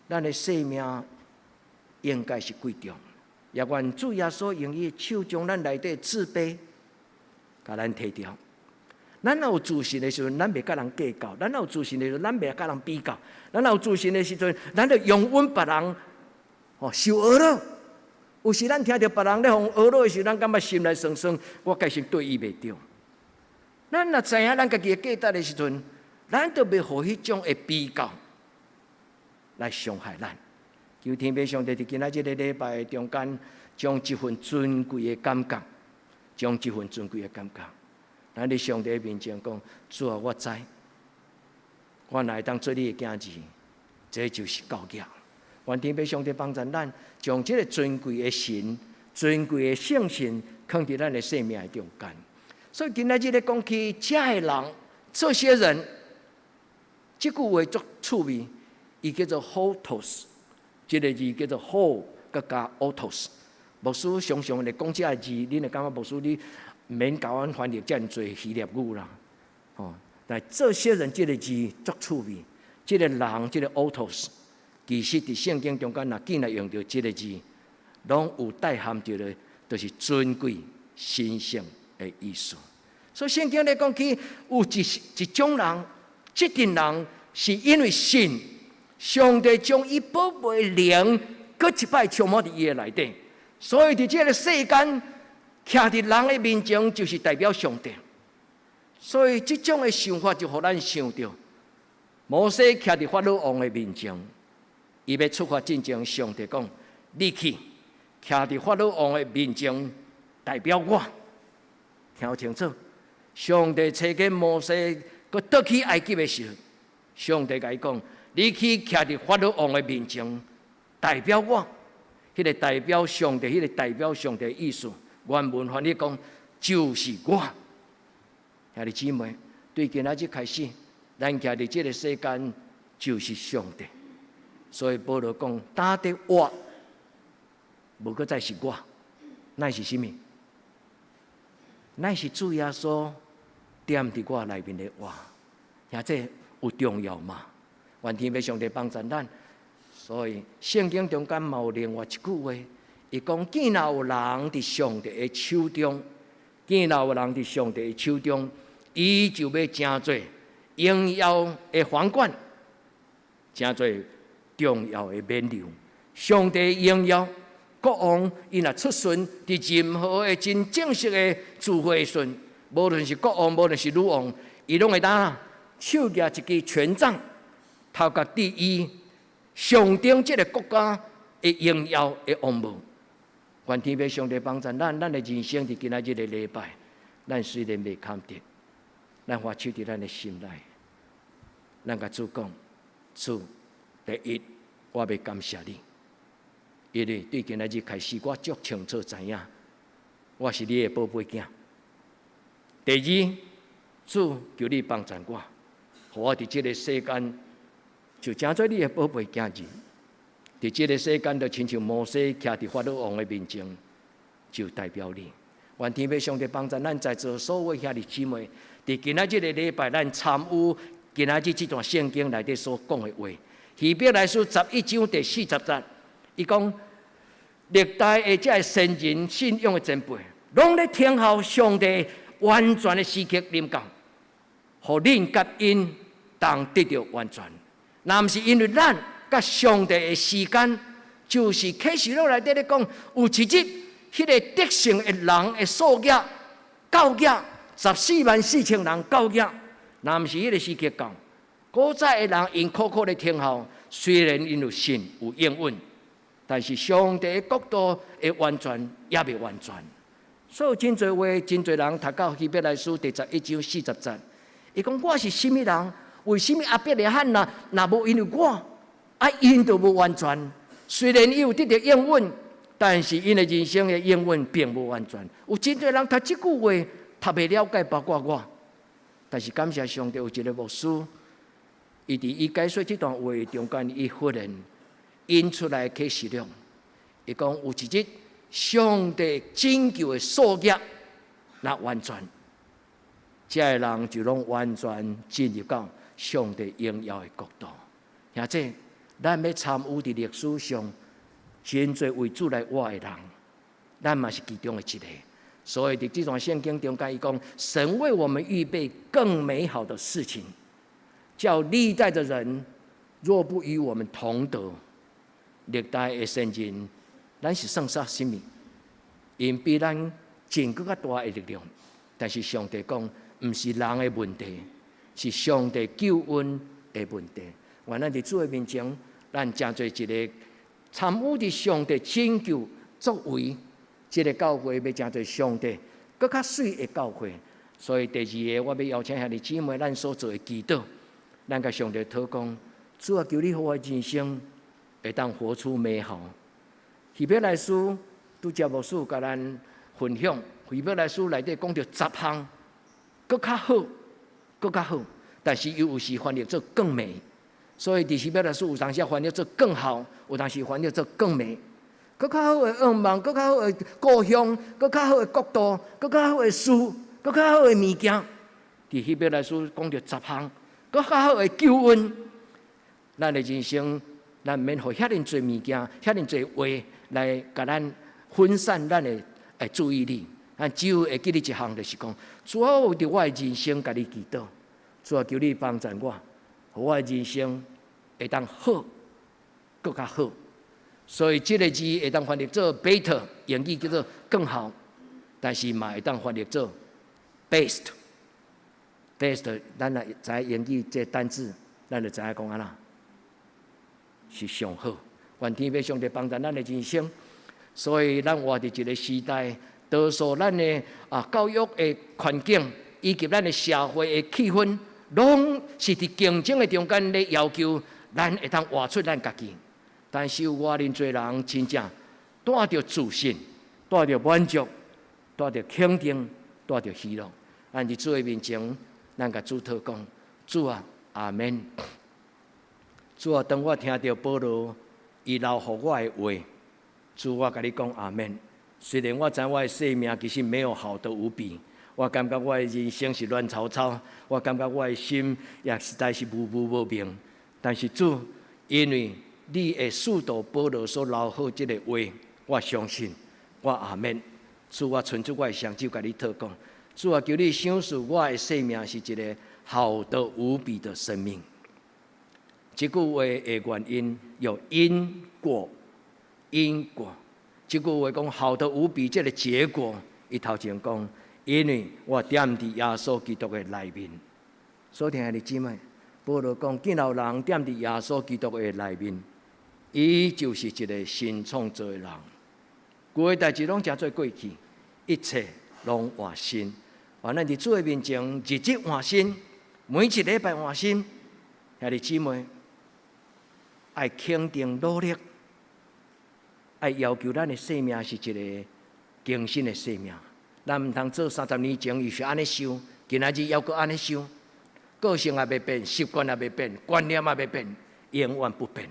咱的生命應該是貴重。也願主耶穌用伊的手將咱內底自卑，共咱提掉。咱若有自信的時陣，咱袂佮人計較；咱若有自信的時陣，咱袂佮人比較；咱若有自信的時陣，咱就容忍別人哦受呵咾。有時咱聽著別人咧予呵咾的時陣，咱感覺心內酸酸，我確實對伊袂對。咱若知影咱家己的價值的時陣，咱就袂予彼種的比較來傷害咱。求天父上帝佇今仔這個禮拜中間，將這份尊貴的感覺，將這份尊貴的感覺，咱佇上帝面前講：主啊，我知，我若會當做你的囝兒，這就是夠額。願天父上帝幫助咱，將這個尊貴的神、尊貴的聖神，囥佇咱的生命的中間。所以今仔日咧講起這的人，這些人，這句話足趣味，伊叫做 houtos，這個字叫做 ho，閣加 autos。牧師常常咧講這個字，恁會感覺牧師你毋免共阮翻譯遮爾濟希臘語啦，吼！但這些人這個字足趣味，這個人這個 autos，其實佇聖經中間若見來用著這個字，攏有帶含著咧，就是尊貴、神聖的意思。所以聖經咧講起有一種人，這群人是因為信上帝將伊寶貝靈，閣一擺充滿佇伊的內底，所以佇這個世間，徛佇人的面前，就是代表上帝。所以這種的想法就予咱想著，摩西徛佇法老王的面前，伊欲出發進前，上帝講：你去徛佇法老王的面前，代表我。聽清楚，上帝差遣摩西，閣倒去埃及的時候，上帝共伊講：你去徛佇法老王的面前，代表我。彼個代表上帝，彼個代表上帝的意思，原文翻譯講就是我。兄弟姊妹，對今仔日開始，咱徛佇這個世間就是上帝。所以保羅講，今得活，無閣再是我，乃是啥物？乃是主耶穌踮佇我內面的活。兄這有重要嗎？願天父上帝幫助咱，所以聖經中間嘛有另外一句話，伊講：見若有人佇上帝的手中，見若有人佇上帝的手中，伊就欲成做榮耀的皇冠，成做重要的冕旒。上帝榮耀國王，伊若出巡佇任何的真正式的聚會時，無論是國王，無論是女王，伊攏會當手舉一支權杖，頭殼戴伊象徵這个國家的榮耀的王帽。願天父上帝幫助咱，咱的人生佇今仔日的禮拜，咱雖然未堪得，咱發手佇咱的心內，咱共主講：主，第一，我欲感謝你，因為對今仔日開始，我足清楚知影，我是你的寶貝囝。第二，主，求你幫助我，予我佇這个世間就成做你的寶貝囝兒。佇這个世間，就親像摩西徛佇法老王的面前，就代表你。願天父上帝幫助咱在座所有兄弟姊妹，佇今仔日个禮拜，咱參與今仔日這段聖經內底所講的話。希伯來書11章第40節，伊講歷代的這个先人信仰的前輩，攏咧聽候上帝完全的時刻臨到，予恁佮𪜶同得著完全。若毋是因為咱佮上帝的時間，就是啟示錄內底咧講，有一日，彼个得勝的人的數額夠額144,000人夠額，若毋是彼个時刻到，古早的人𪜶苦苦咧聽候，雖然𪜶有信有應允，但是上帝的國度的完全猶未完全。所以真濟話，真濟人讀到希伯來書第11章40節，伊講我是啥物人？為啥物亞伯拉罕若若無因為我，啊𪜶就無完全？雖然伊有得著應允，但是𪜶的人生的應允並無完全。有真濟人讀這句話，讀袂了解，包括我。但是感謝上帝，有一个牧師，伊佇伊解說這段話中間，伊忽然引出來啟示錄，伊講有一日，上帝拯救的數額若完全，這个人就攏完全進入到上帝榮耀的國度。兄弟，咱欲參與佇歷史上真濟為主來活的人，咱嘛是其中的一个。所以佇這段聖經中間，伊講神為我們預備更美好的事情，叫歷代的人若不與我們同得，歷代的先人，咱是算啥啥物？𪜶比咱盡閣較大的力量，但是上帝講，毋是人的問題，是上帝救恩的問題。願咱佇主的面前，咱成做一个參與佇上帝拯救作為，這个教會欲成做上帝閣較媠的教會。所以第二个，我欲邀請兄弟姊妹，咱所做的祈禱，咱共上帝禱講：主啊，求你予我人生會當活出美好。希伯來書拄才牧師共咱分享，希伯來書內底講著十項，閣較好，閣較好，但是伊有時翻譯做更美。所以佇希伯來書有當時翻譯做更好，有當時翻譯做更美。閣較好的願望，閣較好的故鄉，閣較好的國度，閣較好的事，閣較好的物件。佇希伯來書講著十項，閣較好的救恩。咱的人生，咱毋免予遐爾濟物件、遐爾濟話來共咱分散咱的注意力。咱只有會記得一項，就是講，主啊，為著我的人生，共你祈禱。主啊，求你幫助我，予我的人生會當好，閣較好。所以這个字會當翻譯做 better，英語叫做更好，但是嘛會當翻譯做 best。best，咱若知英語這單字，咱就知影講按怎，是上好。願天父上帝幫助咱的人生。所以咱活佇一个時代，多數咱的教育的環境，以及咱的社會的氣氛，攏是佇競爭的中間咧要求咱會當活出咱家己。但是有偌爾濟人真正帶著自信，帶著滿足，帶著肯定，帶著喜樂。咱佇主的面前，咱共主禱講：主啊，阿門。主啊，當我聽著保羅伊留予我的話，主，我共你講阿門。雖然我知我的生命其實沒有好得無比，我感覺我的人生是亂糟糟，我感覺我的心也實在是無無無明。但是主，因為你的使徒保羅所留好這個話，我相信，我阿們。主，我伸出我的雙手，共你禱告。主啊，求你賞賜我的生命是一個好得無比的生命。這句話的原因有因果，因果。這句話講好得無比，這個結果，伊頭前講，因為我踮佇耶穌基督的內面。所聽的姊妹，保羅講，見到人踮佇耶穌基督的內面，伊就是一個新創造的人。舊的代誌攏成做過去，一切攏換新。願咱佇主的面前，日日換新，每一禮拜換新。兄弟姊妹，愛肯定努力，愛要求咱的生命是一個更新的生命。咱毋通做30年前伊是按呢想，今仔日猶閣按呢想，個性也袂變，習慣也袂變，觀念也袂變，永遠不變。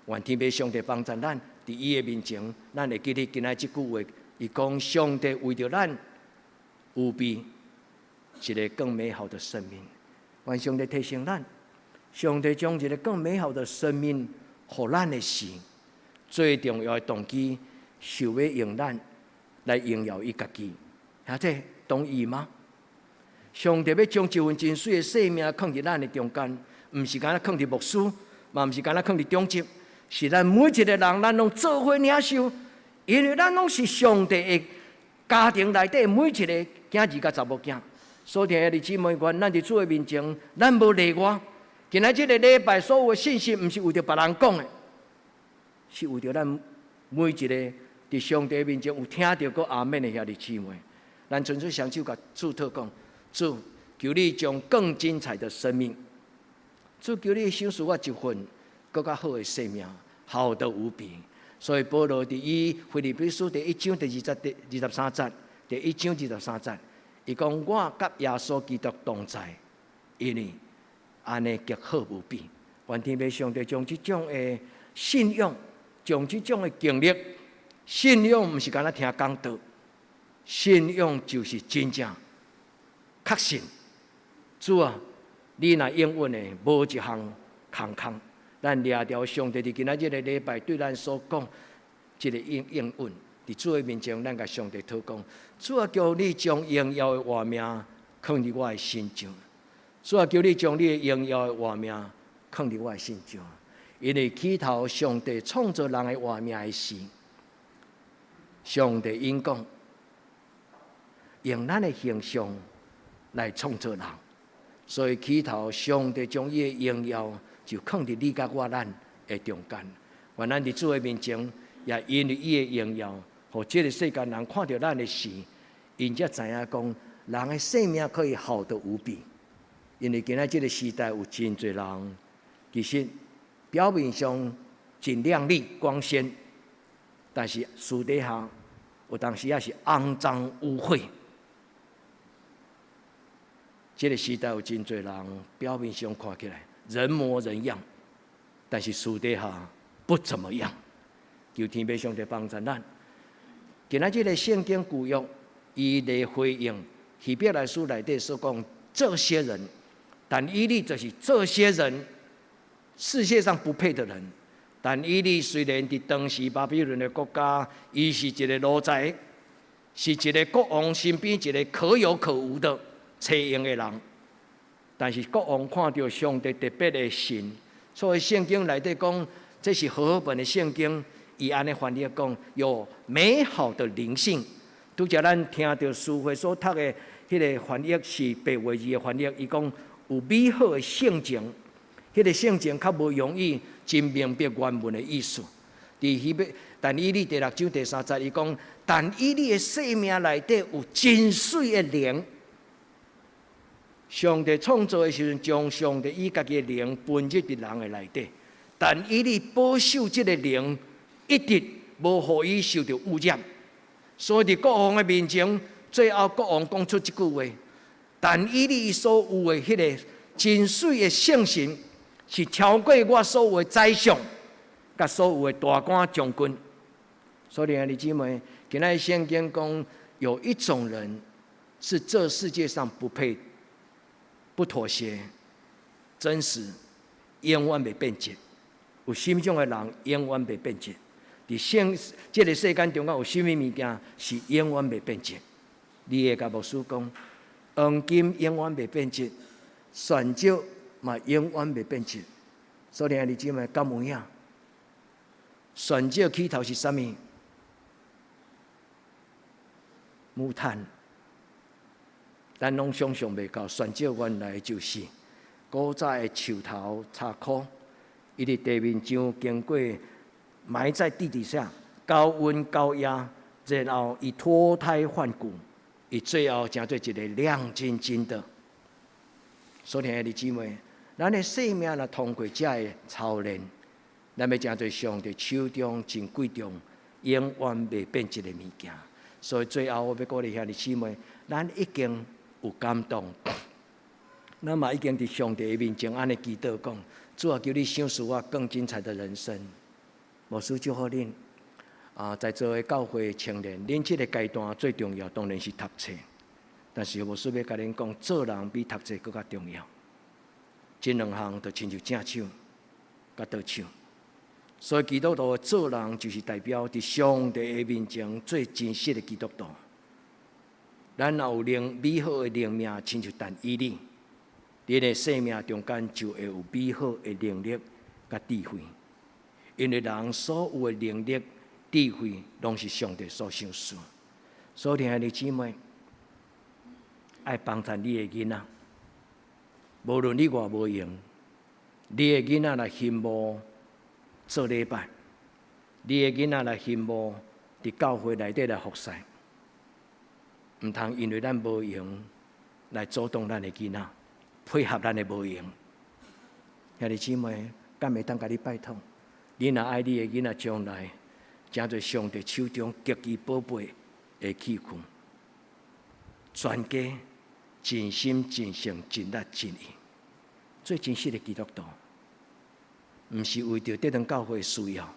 願天父上帝幫助咱，佇伊的面前，咱會記得今仔這句話，伊講上帝為著咱預備一個更美好的生命。願上帝提醒咱，上帝將一個更美好的生命予咱的時，最重要的動機是欲用咱來榮耀伊家己。兄弟同意嗎？上帝欲將一份真媠的生命囥佇咱的中間，毋是干焦囥佇牧師，嘛毋是干焦囥佇長執。是咱每一個人，咱攏做伙領受，因為咱攏是上帝的家庭內底每一個囝兒佮查某囝。所聽的姊妹們，咱佇主的面前，咱無例外。今仔這個禮拜所有的信息，毋是為著別人講的，是為著咱每一個佇上帝面前有聽著閣阿們的兄弟姊妹。咱伸出雙手共主禱告，主，求你將更精彩的生命，主求你賞賜我一份閣較好的生命，好得無比。所以保羅佇伊腓立比書第一章第二節第二十三節，第一章二十三節，伊講我佮耶穌基督同在，因為按呢極好無比。願天父上帝將這種的信仰，將這種的經歷，信仰毋是干焦聽講道，信仰就是真正確信。主啊，你若應允的，無一項空空。咱掠著上帝佇今仔這個禮拜對咱所講，這個應允，佇主的面前，咱共上帝禱告。主啊，求你將榮耀的活命囥佇我的身上。主啊，求你將你的榮耀的活命囥佇我的身上。因為起頭上帝創造人的活命的時，上帝應講用咱的形象來創造人，所以起頭上帝將伊的榮耀就囥佇你佮我咱的中間。願咱佇主的面前，也因為伊的榮耀，予這個世間人看著咱的時，𪜶才知影講人的生命可以好得無比。因為今仔這個時代有真濟人，其實表面上真靚麗光鮮，但是私底下有當時也是骯髒污穢。這個時代有真濟人表面上看起來人模人樣，但是私底下不怎麼樣。求天父上帝幫助咱。今仔這個聖經舊約，伊來回應希伯來書內底所講這些人，但以理就是這些人，世界上不配的人。但以理雖然佇當時巴比倫的國家，伊是一個奴才，是一個國王身邊一個可有可無的冊用的人。但是國王看著上帝特別的神，所以聖經內底講，這是和合本的聖經，伊按呢翻譯講，有美好的靈性。拄才咱聽著書會所讀的彼個翻譯是白話字的翻譯，伊講有美好的性情，彼個性情較無容易真明白原文的意思。佇希伯但以理第六章第三節，伊講，但以理的生命內底有真媠的靈。上帝創造的時陣，將上帝伊家己的靈分入佇人的內底，但以理保守這個靈，一直無予伊受著污染。所以佇國王的面前，最後國王講出這句話：但以理所有的彼個真媠的聖神，是超過我所有的宰相，佮所有的大官將軍。所以兄弟姊妹，今仔聖經講，有一種人是這世界上不配、不妥協、真實、永遠袂變質。有啥物種的人永遠袂變質？佇現這个世間中間有啥物物件是永遠袂變質？你會共牧師講，黃金永遠袂變質，鑽石嘛永遠袂變質。所以兄弟姊妹，敢有影？鑽石起頭是啥物？木炭。咱攏想象袂到，鑽石原來就是古早的樹頭柴箍，伊佇地面上經過埋在地底下，高溫高壓，然後伊脫胎換骨，伊最後成做一个亮晶晶的。所以兄弟姊妹，咱的生命若通過這个操練，咱欲成做上帝手中真貴重、永遠袂變質的物件。所以最後我欲鼓勵兄弟姊妹，咱已經有感動，咱嘛已經佇上帝的面前按呢祈禱講：主啊，求你賞賜我更精彩的人生。牧師祝福恁啊，在座的教會青年，恁這个階段最重要當然是讀冊，但是牧師欲共恁講，做人比讀冊閣較重要。這兩項就親像正手佮倒手，所以基督徒的做人就是代表佇上帝的面前最真實的基督徒。咱若有靈美好的靈命，親像但以理，恁的生命中間就會有美好的能力佮智慧。因為人所有的能力、智慧，攏是上帝所賞賜。所以，兄弟姊妹，愛幫贊你的囡仔，無論你偌無閒，你的囡仔若羨慕做禮拜，你的囡仔若羨慕佇教會內底來服侍，毋通因為咱無閒來阻擋咱的囡仔，配合咱的無閒。兄弟姊妹，敢會當共你拜託？你若愛你的囡仔將來成做上帝手中極其寶貝的器具，全家盡心盡性盡力盡意，做真實的基督徒，毋是為著得當教會需要，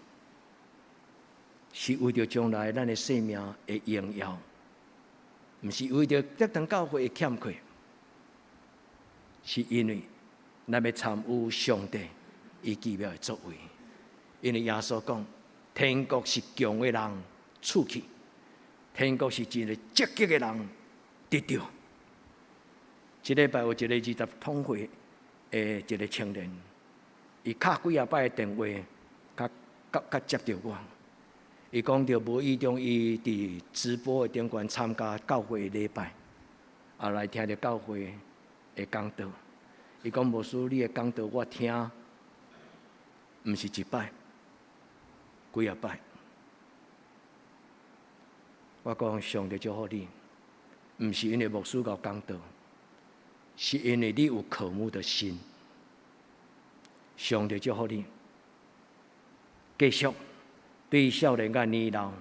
是為著將來咱的生命的榮耀，毋是為著得當教會的欠缺，是因為咱欲參與上帝伊奇妙的作為。因為耶穌講，天國是強的人賜去，天國是一个積極的人得著。這禮拜有一个二十通歲的一个青年，伊敲幾仔擺的電話，佮佮佮接著我。伊講著無意中，伊佇直播的頂懸參加教會的禮拜，後來聽著教會的講道。伊講牧師，你的講道我聽，毋是一擺，幾仔擺。我講上帝祝福你，毋是因為牧師𠢕講道，是因為你有渴慕的心。上帝祝福你，繼續對少年佮年老，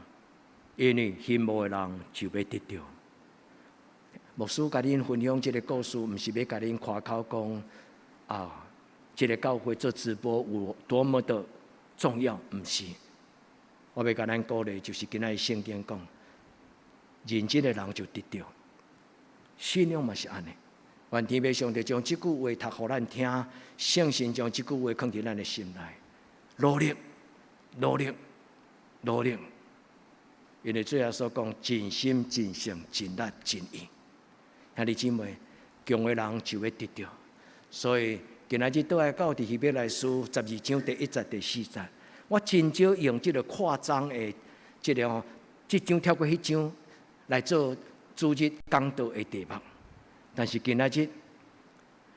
因為羨慕的人就欲得著。牧師共恁分享這个故事，毋是欲共恁誇口講啊，這个教會做直播有多麼的重要，毋是。我欲共咱鼓勵，就是今仔日聖經講，認真的人就得著。信仰嘛是按呢。願天父上帝將這句話讀予咱聽，聖神將這句話囥佇咱的心內，努力，努力，努力。因為主耶穌講，盡心、盡性、盡力、盡意。兄弟姊妹，強的人就欲得著。所以今仔日倒來到佇希伯來書12章第1節、第4節，我真少用這个擴張的這个吼，這章跳過彼章來做主日講道的題目。但是今仔日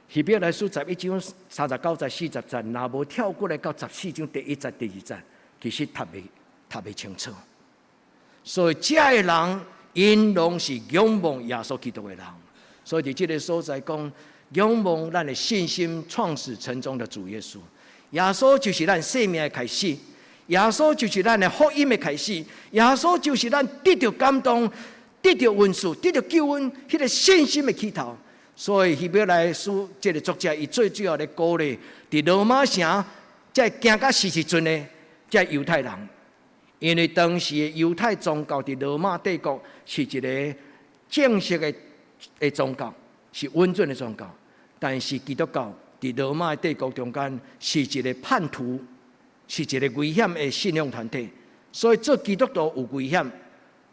希伯來書11章39節、40節，若無跳過來到14章第1節、第2節，其實讀袂清楚。所以這个人，𪜶攏是仰望耶穌基督的人。所以佇這个所在講，仰望咱的信心創始成終的主耶穌。耶穌就是咱生命的開始，耶穌就是咱的福音的開始，耶穌就是咱得著感動、得著恩賜、得著救恩彼个信心的起頭。所以希伯來書這个作者，伊最主要咧鼓勵佇羅馬城，這驚甲死時陣的這猶太人，因為當時的猶太宗教佇羅馬帝國是一个正式的宗教，是允准的宗教，但是基督教佇羅馬帝國中間是一个叛徒，是一个危險的信仰團體。所以做基督徒有危險，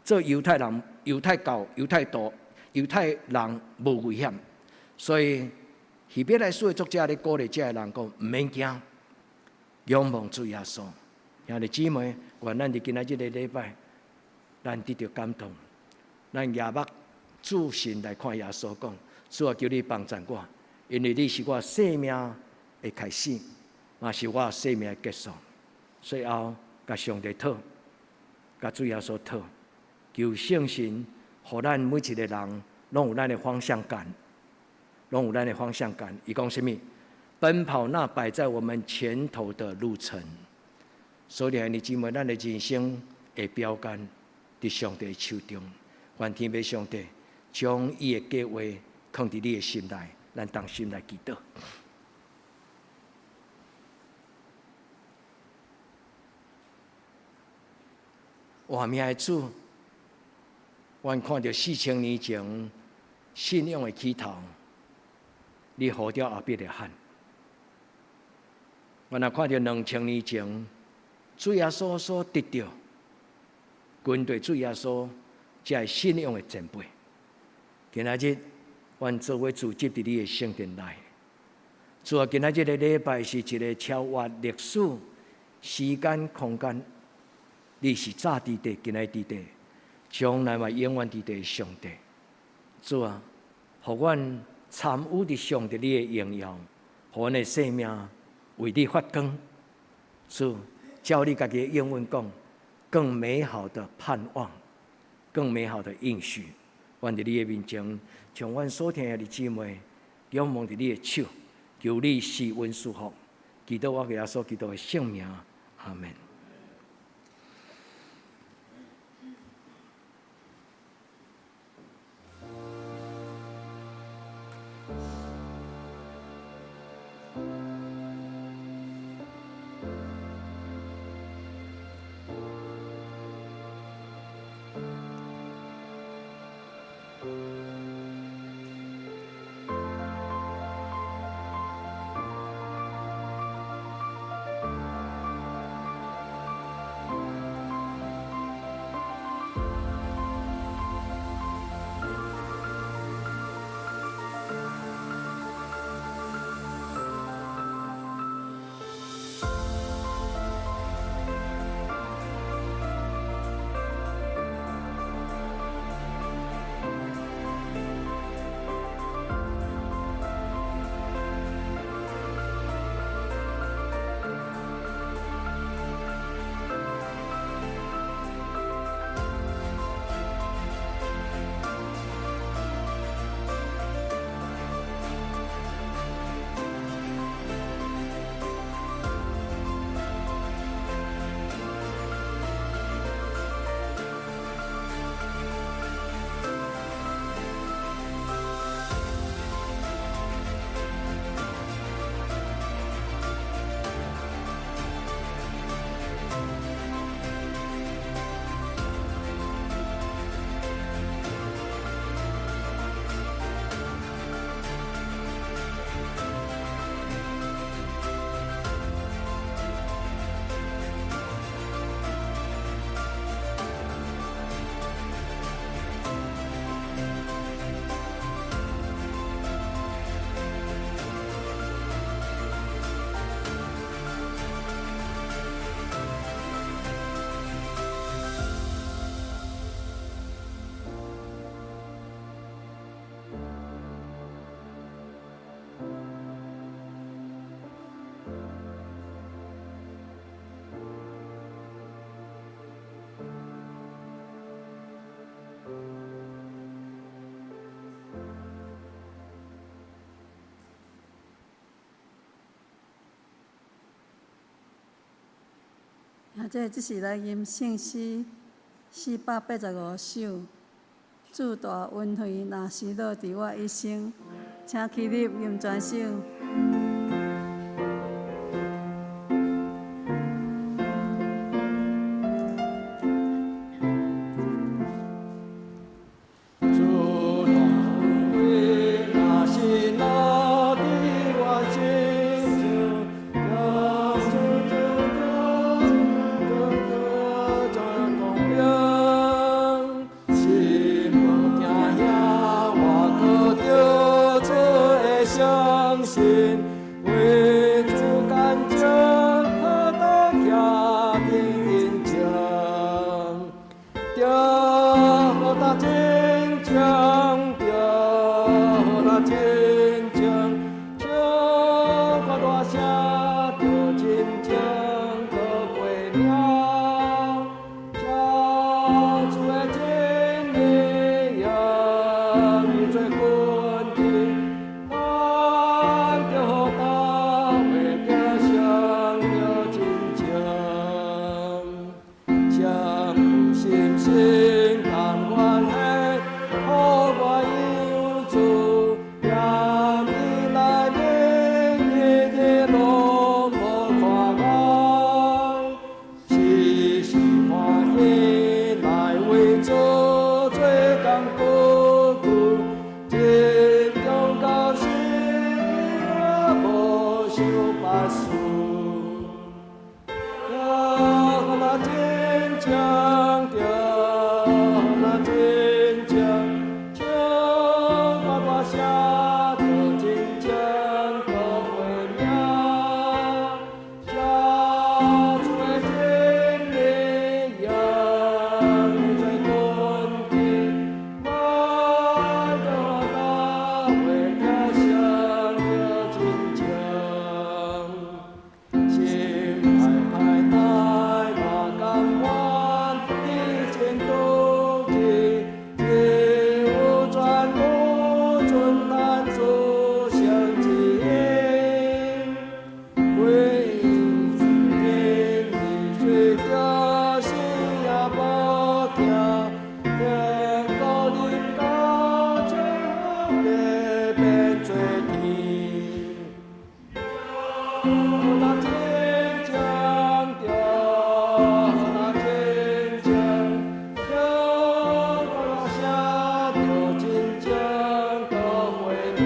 做猶太人、猶太教、猶太徒、猶太人無危險。所以希伯來書的作者咧鼓勵這个人講，毋免驚，仰望主耶穌。兄弟姊妹，願咱佇今仔這個禮拜，咱得著感動，咱舉目注神來看耶穌講，主啊，求你幫贊我，因為你是我生命的開始，嘛是我生命的結束。最後，共上帝討，共主耶穌討，求聖神，予咱每一個人攏有咱的方向感，攏有咱的方向感。伊講啥物？奔跑那擺在我們前頭的路程。所以，兄弟姊妹，咱的人生的標杆佇上帝手中。願天父上帝將伊的計劃藏佇你的心內，咱同心來祈禱。活命的主，阮看著4000年前信仰的起頭，你呼召亞伯拉罕。阮也看著2000年前主耶穌所得著，跟隨主耶穌這个信仰的前輩。今仔日，阮做伙聚集佇你的聖殿內。主啊，今仔日的禮拜是一個超越歷史、時間、空間。你是早佇地，今仔佇地，將來嘛永遠佇地的上帝。主啊，予阮參與佇上帝你的榮耀，予阮的生命為你發光。主，照你家己的應允講，更美好的盼望，更美好的應許，阮佇你的面前，將阮所疼的姊妹仰望佇你的手，求你施恩賜福，祈禱我耶穌基督的聖名，阿門。啊，這是來吟聖詩485首，主大恩惠若是落佇我一生，請起立吟全首。主大恩惠，若是落佇我身上。真正著，若真正唱歌歌写著真正高过名，写出的真理扬做根基，万国教会听声著真正。心爱太太嘛甘愿以前独自，只有全无准咱主相知音。为真理随着死也无惊，天国人家将地变做天。若真正著，若真正唱歌写著真正高过名，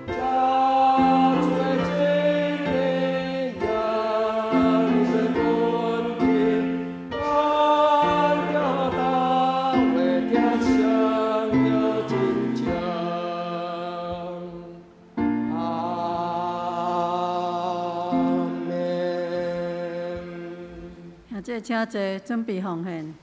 写出的真理扬做根基，万国大会听声著真正。阿们。兄弟请坐，准备奉献。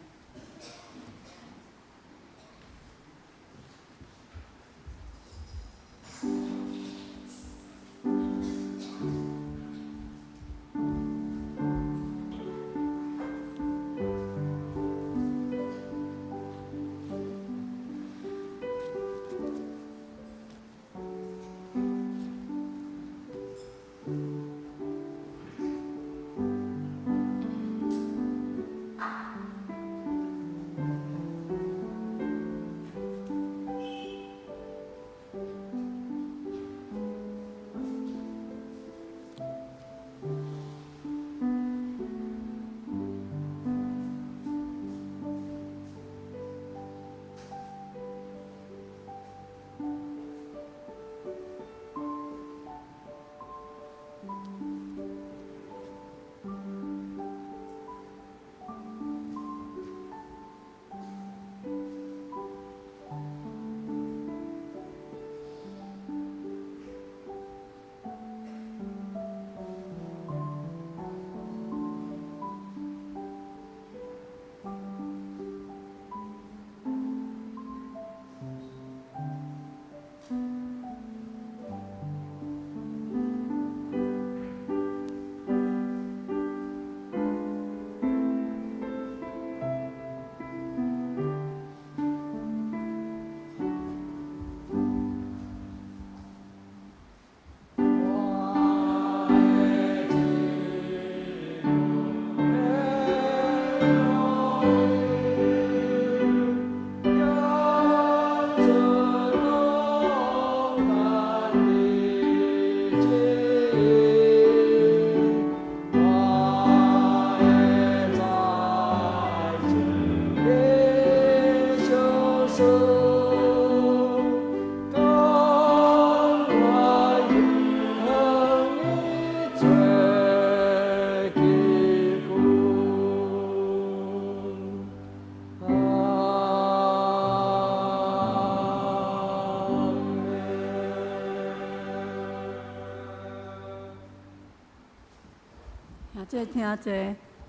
兄弟请坐，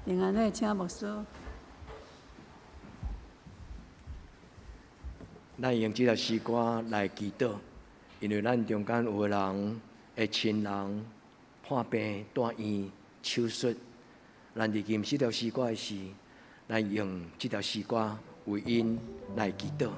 平安的请牧师。咱用這條詩歌來祈禱，因為咱中間有的人的親人破病住院手術，咱伫吟這條詩歌的時，咱用這條詩歌為𪜶來祈禱。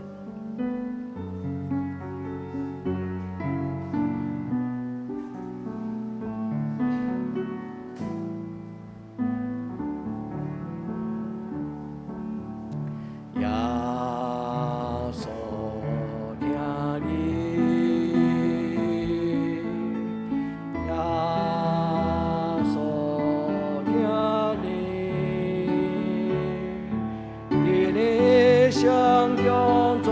耶穌聽你，耶穌聽你，佇你聖中做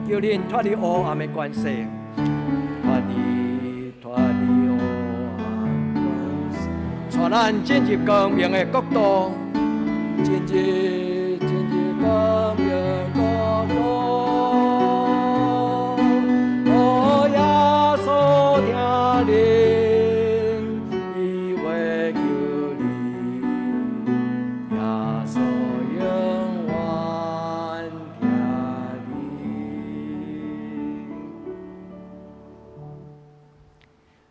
求恁脫離黑暗的權勢，脫離黑暗權勢，帶咱進入光明的國度，進入光明國度。哦，耶穌聽恁，伊話求你，耶穌永遠疼你。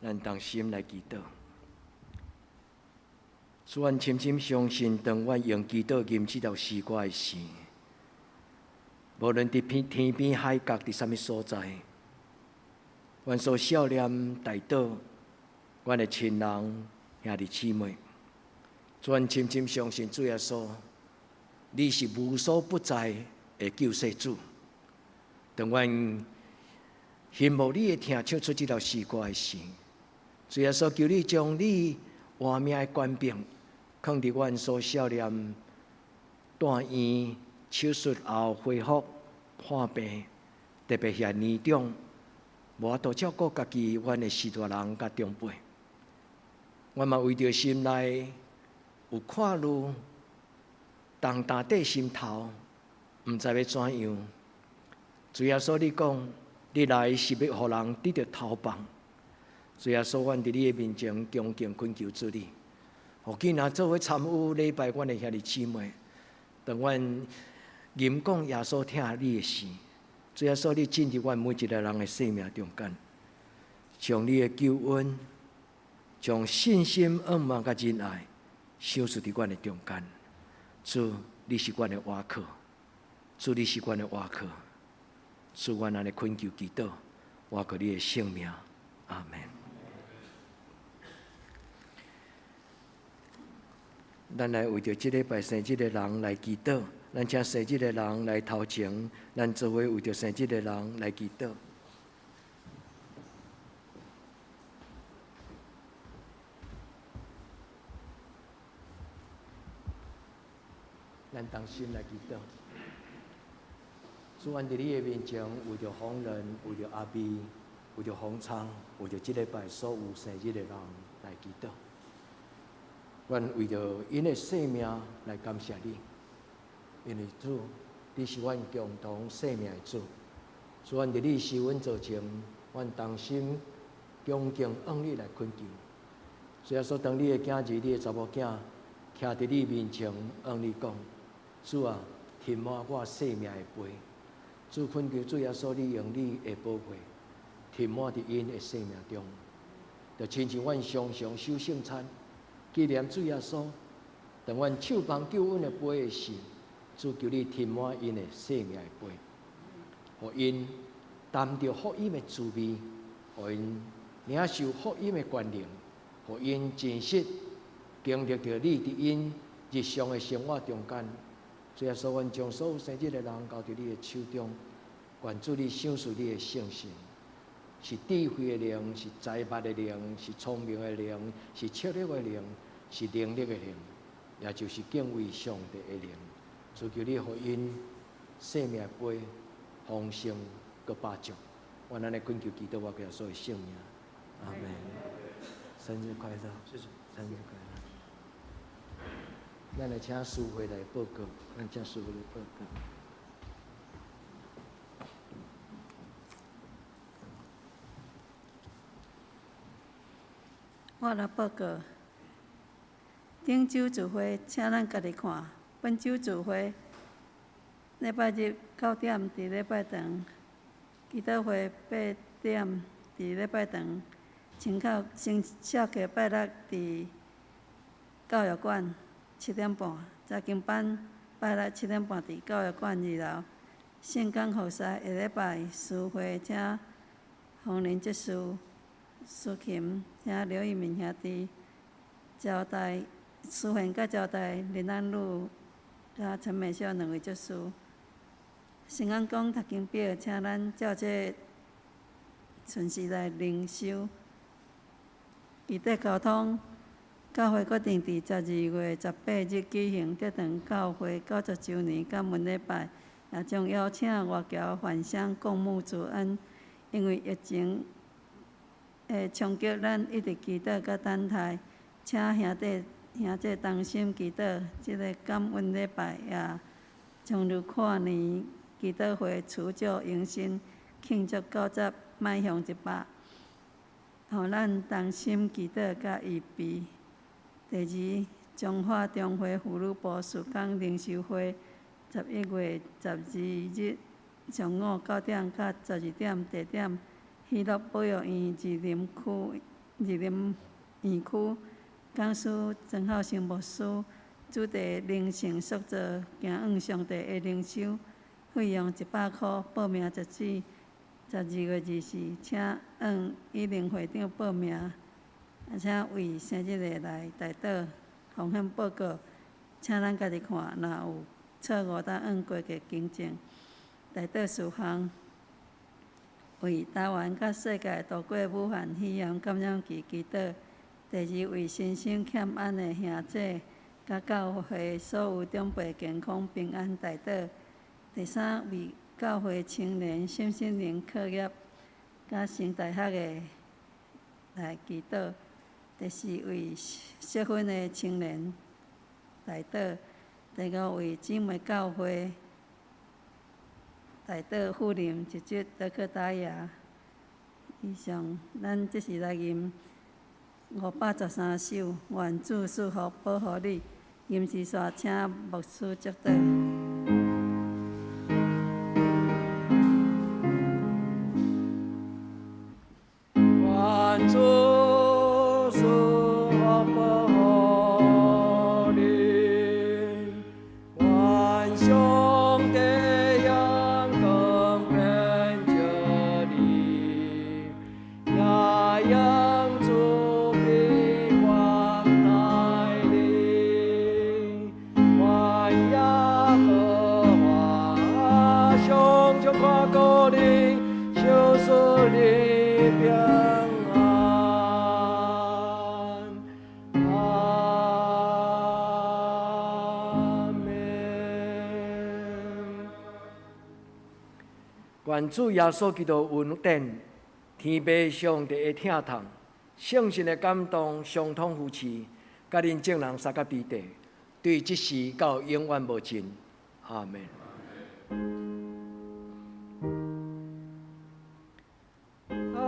咱同心來祈禱。主，阮深深相信，當阮用祈禱吟這首詩歌的時，無論佇天邊海角，佇啥物所在，阮所想念代禱，阮的親人兄弟姊妹，主，阮深深相信主耶穌，你是無所不在的救世主。當阮欣慕你的疼，唱出這首詩歌的時，主耶穌，求你將你活命的權柄，囥佇阮所想念住院手術後恢復破病，特別是年長無法度照顧家己，阮的序大人佮長輩，阮嘛為著心內有看慮，重擔佇心頭，毋知欲怎樣。主耶穌，你講，你來是欲予人得著頭放。主耶穌，阮佇你的面前恭敬懇求主你，予囝仔做伙參與禮拜，阮的兄弟姊妹，當阮吟講耶穌疼你的時，主耶穌，你進入阮每一个人的生命中間，將你的救恩、將信心、仰望佮仁愛，賞賜佇阮的中間。主，你是阮的倚靠，主，你是阮的倚靠，主，阮按呢懇求祈禱，倚靠你的聖名，阿門。咱來為著這禮拜生日的人來祈禱，咱請生日的人來頭前，咱做伙為著生日的人來祈禱。咱同心來祈禱。主，阮佇你的面前，為著洪仁，為著阿美，為著洪昌，為著這禮拜所有生日的人來祈禱。阮為著𪜶的生命來感謝你，因為主，你是阮共同生命的主。主，阮佇你施恩座前，阮同心恭敬向你來懇求。主耶穌，當你的囝兒、你的查某囝徛佇你面前，向你講：主啊，填滿我生命的杯。主懇求主耶穌，你用你的寶血填滿佇𪜶的生命中，就親像阮常常守聖餐，紀念主耶穌，當阮手捧救恩的杯的時，主求你填滿𪜶的生命的杯，予𪜶擔著福音的滋味，予𪜶領受福音的權能，予𪜶真實經歷著你佇𪜶日常的生活中間。主耶穌，阮將所有生日的人交佇你的手中，願主你賞賜你的聖神，是智慧的靈，是才捌的靈，是聰明的靈，是策略的靈，是能力的靈，也就是敬畏上帝的靈。主求你予𪜶生命杯豐盛閣飽足。阮按呢懇求祈禱，倚靠耶穌的聖名，阿門。生日快樂！謝謝。生日快樂！咱來請司會來報告，咱請司會來報告。我來報告。頂週聚會，請咱家己看。本週聚會，禮拜日9點佇禮拜堂，祈禱會8點佇禮拜堂，清口先下課拜六佇教育館7點半，查經班拜六7點半佇教育館2樓。聖工服侍下禮拜司會，請洪林執事司琴，請劉義民兄弟招待。司賢佮招待林安祿佮陳美秀兩位執事。聖安宮讀經表，請咱照這順序來靈修。義德交通教會決定佇12月18日舉行德堂教會90週年感恩禮拜，也將邀請外僑返鄉共沐主恩。因為疫情的衝擊，咱一直祈禱佮等待，請兄弟兄姊同心祈禱。這个感恩禮拜也將入跨年祈禱會除舊迎新，慶祝90邁向100，予咱同心祈禱佮預備。第二，彰化中會婦女部事工靈修會，11月12日上午9點到12點，地點喜樂保育院士林區士林園區，講師曾孝成牧師，主題靈性塑造，行向上帝的靈修，費用100箍，報名截止12月24，請向以玲會長報名，啊，請為生日的來代禱奉獻報告，請咱家己看，若有錯誤，當按規矩更正。代禱事項，為台灣佮世界度過武漢肺炎感染期祈禱。第二，為身心欠安的兄姊佮教會所有長輩健康平安代禱。第三，為教會青年身心靈課業佮升大學的來祈禱。第四，為適婚的青年代禱。第五，為姊妹教會代禱富林一節德克達雅。以上，咱這時來吟513首，願主賜福保護你。吟詩煞請牧師祝禱。願主賜福保護你，願上帝陽光遍照你，也用慈悲寬待你，願耶和華常常看顧你，賞賜你平安。阿們。願主耶穌基督恩典，天父上帝的疼痛，聖神的感動，相通扶持，佮恁眾人相佮彼得，對這時到永遠無盡。阿們。阿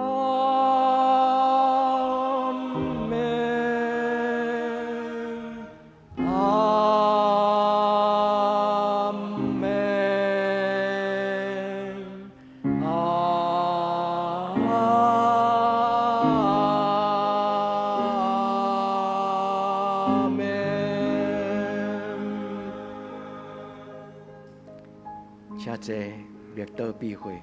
們，阿們，阿們。請坐，默禱閉會。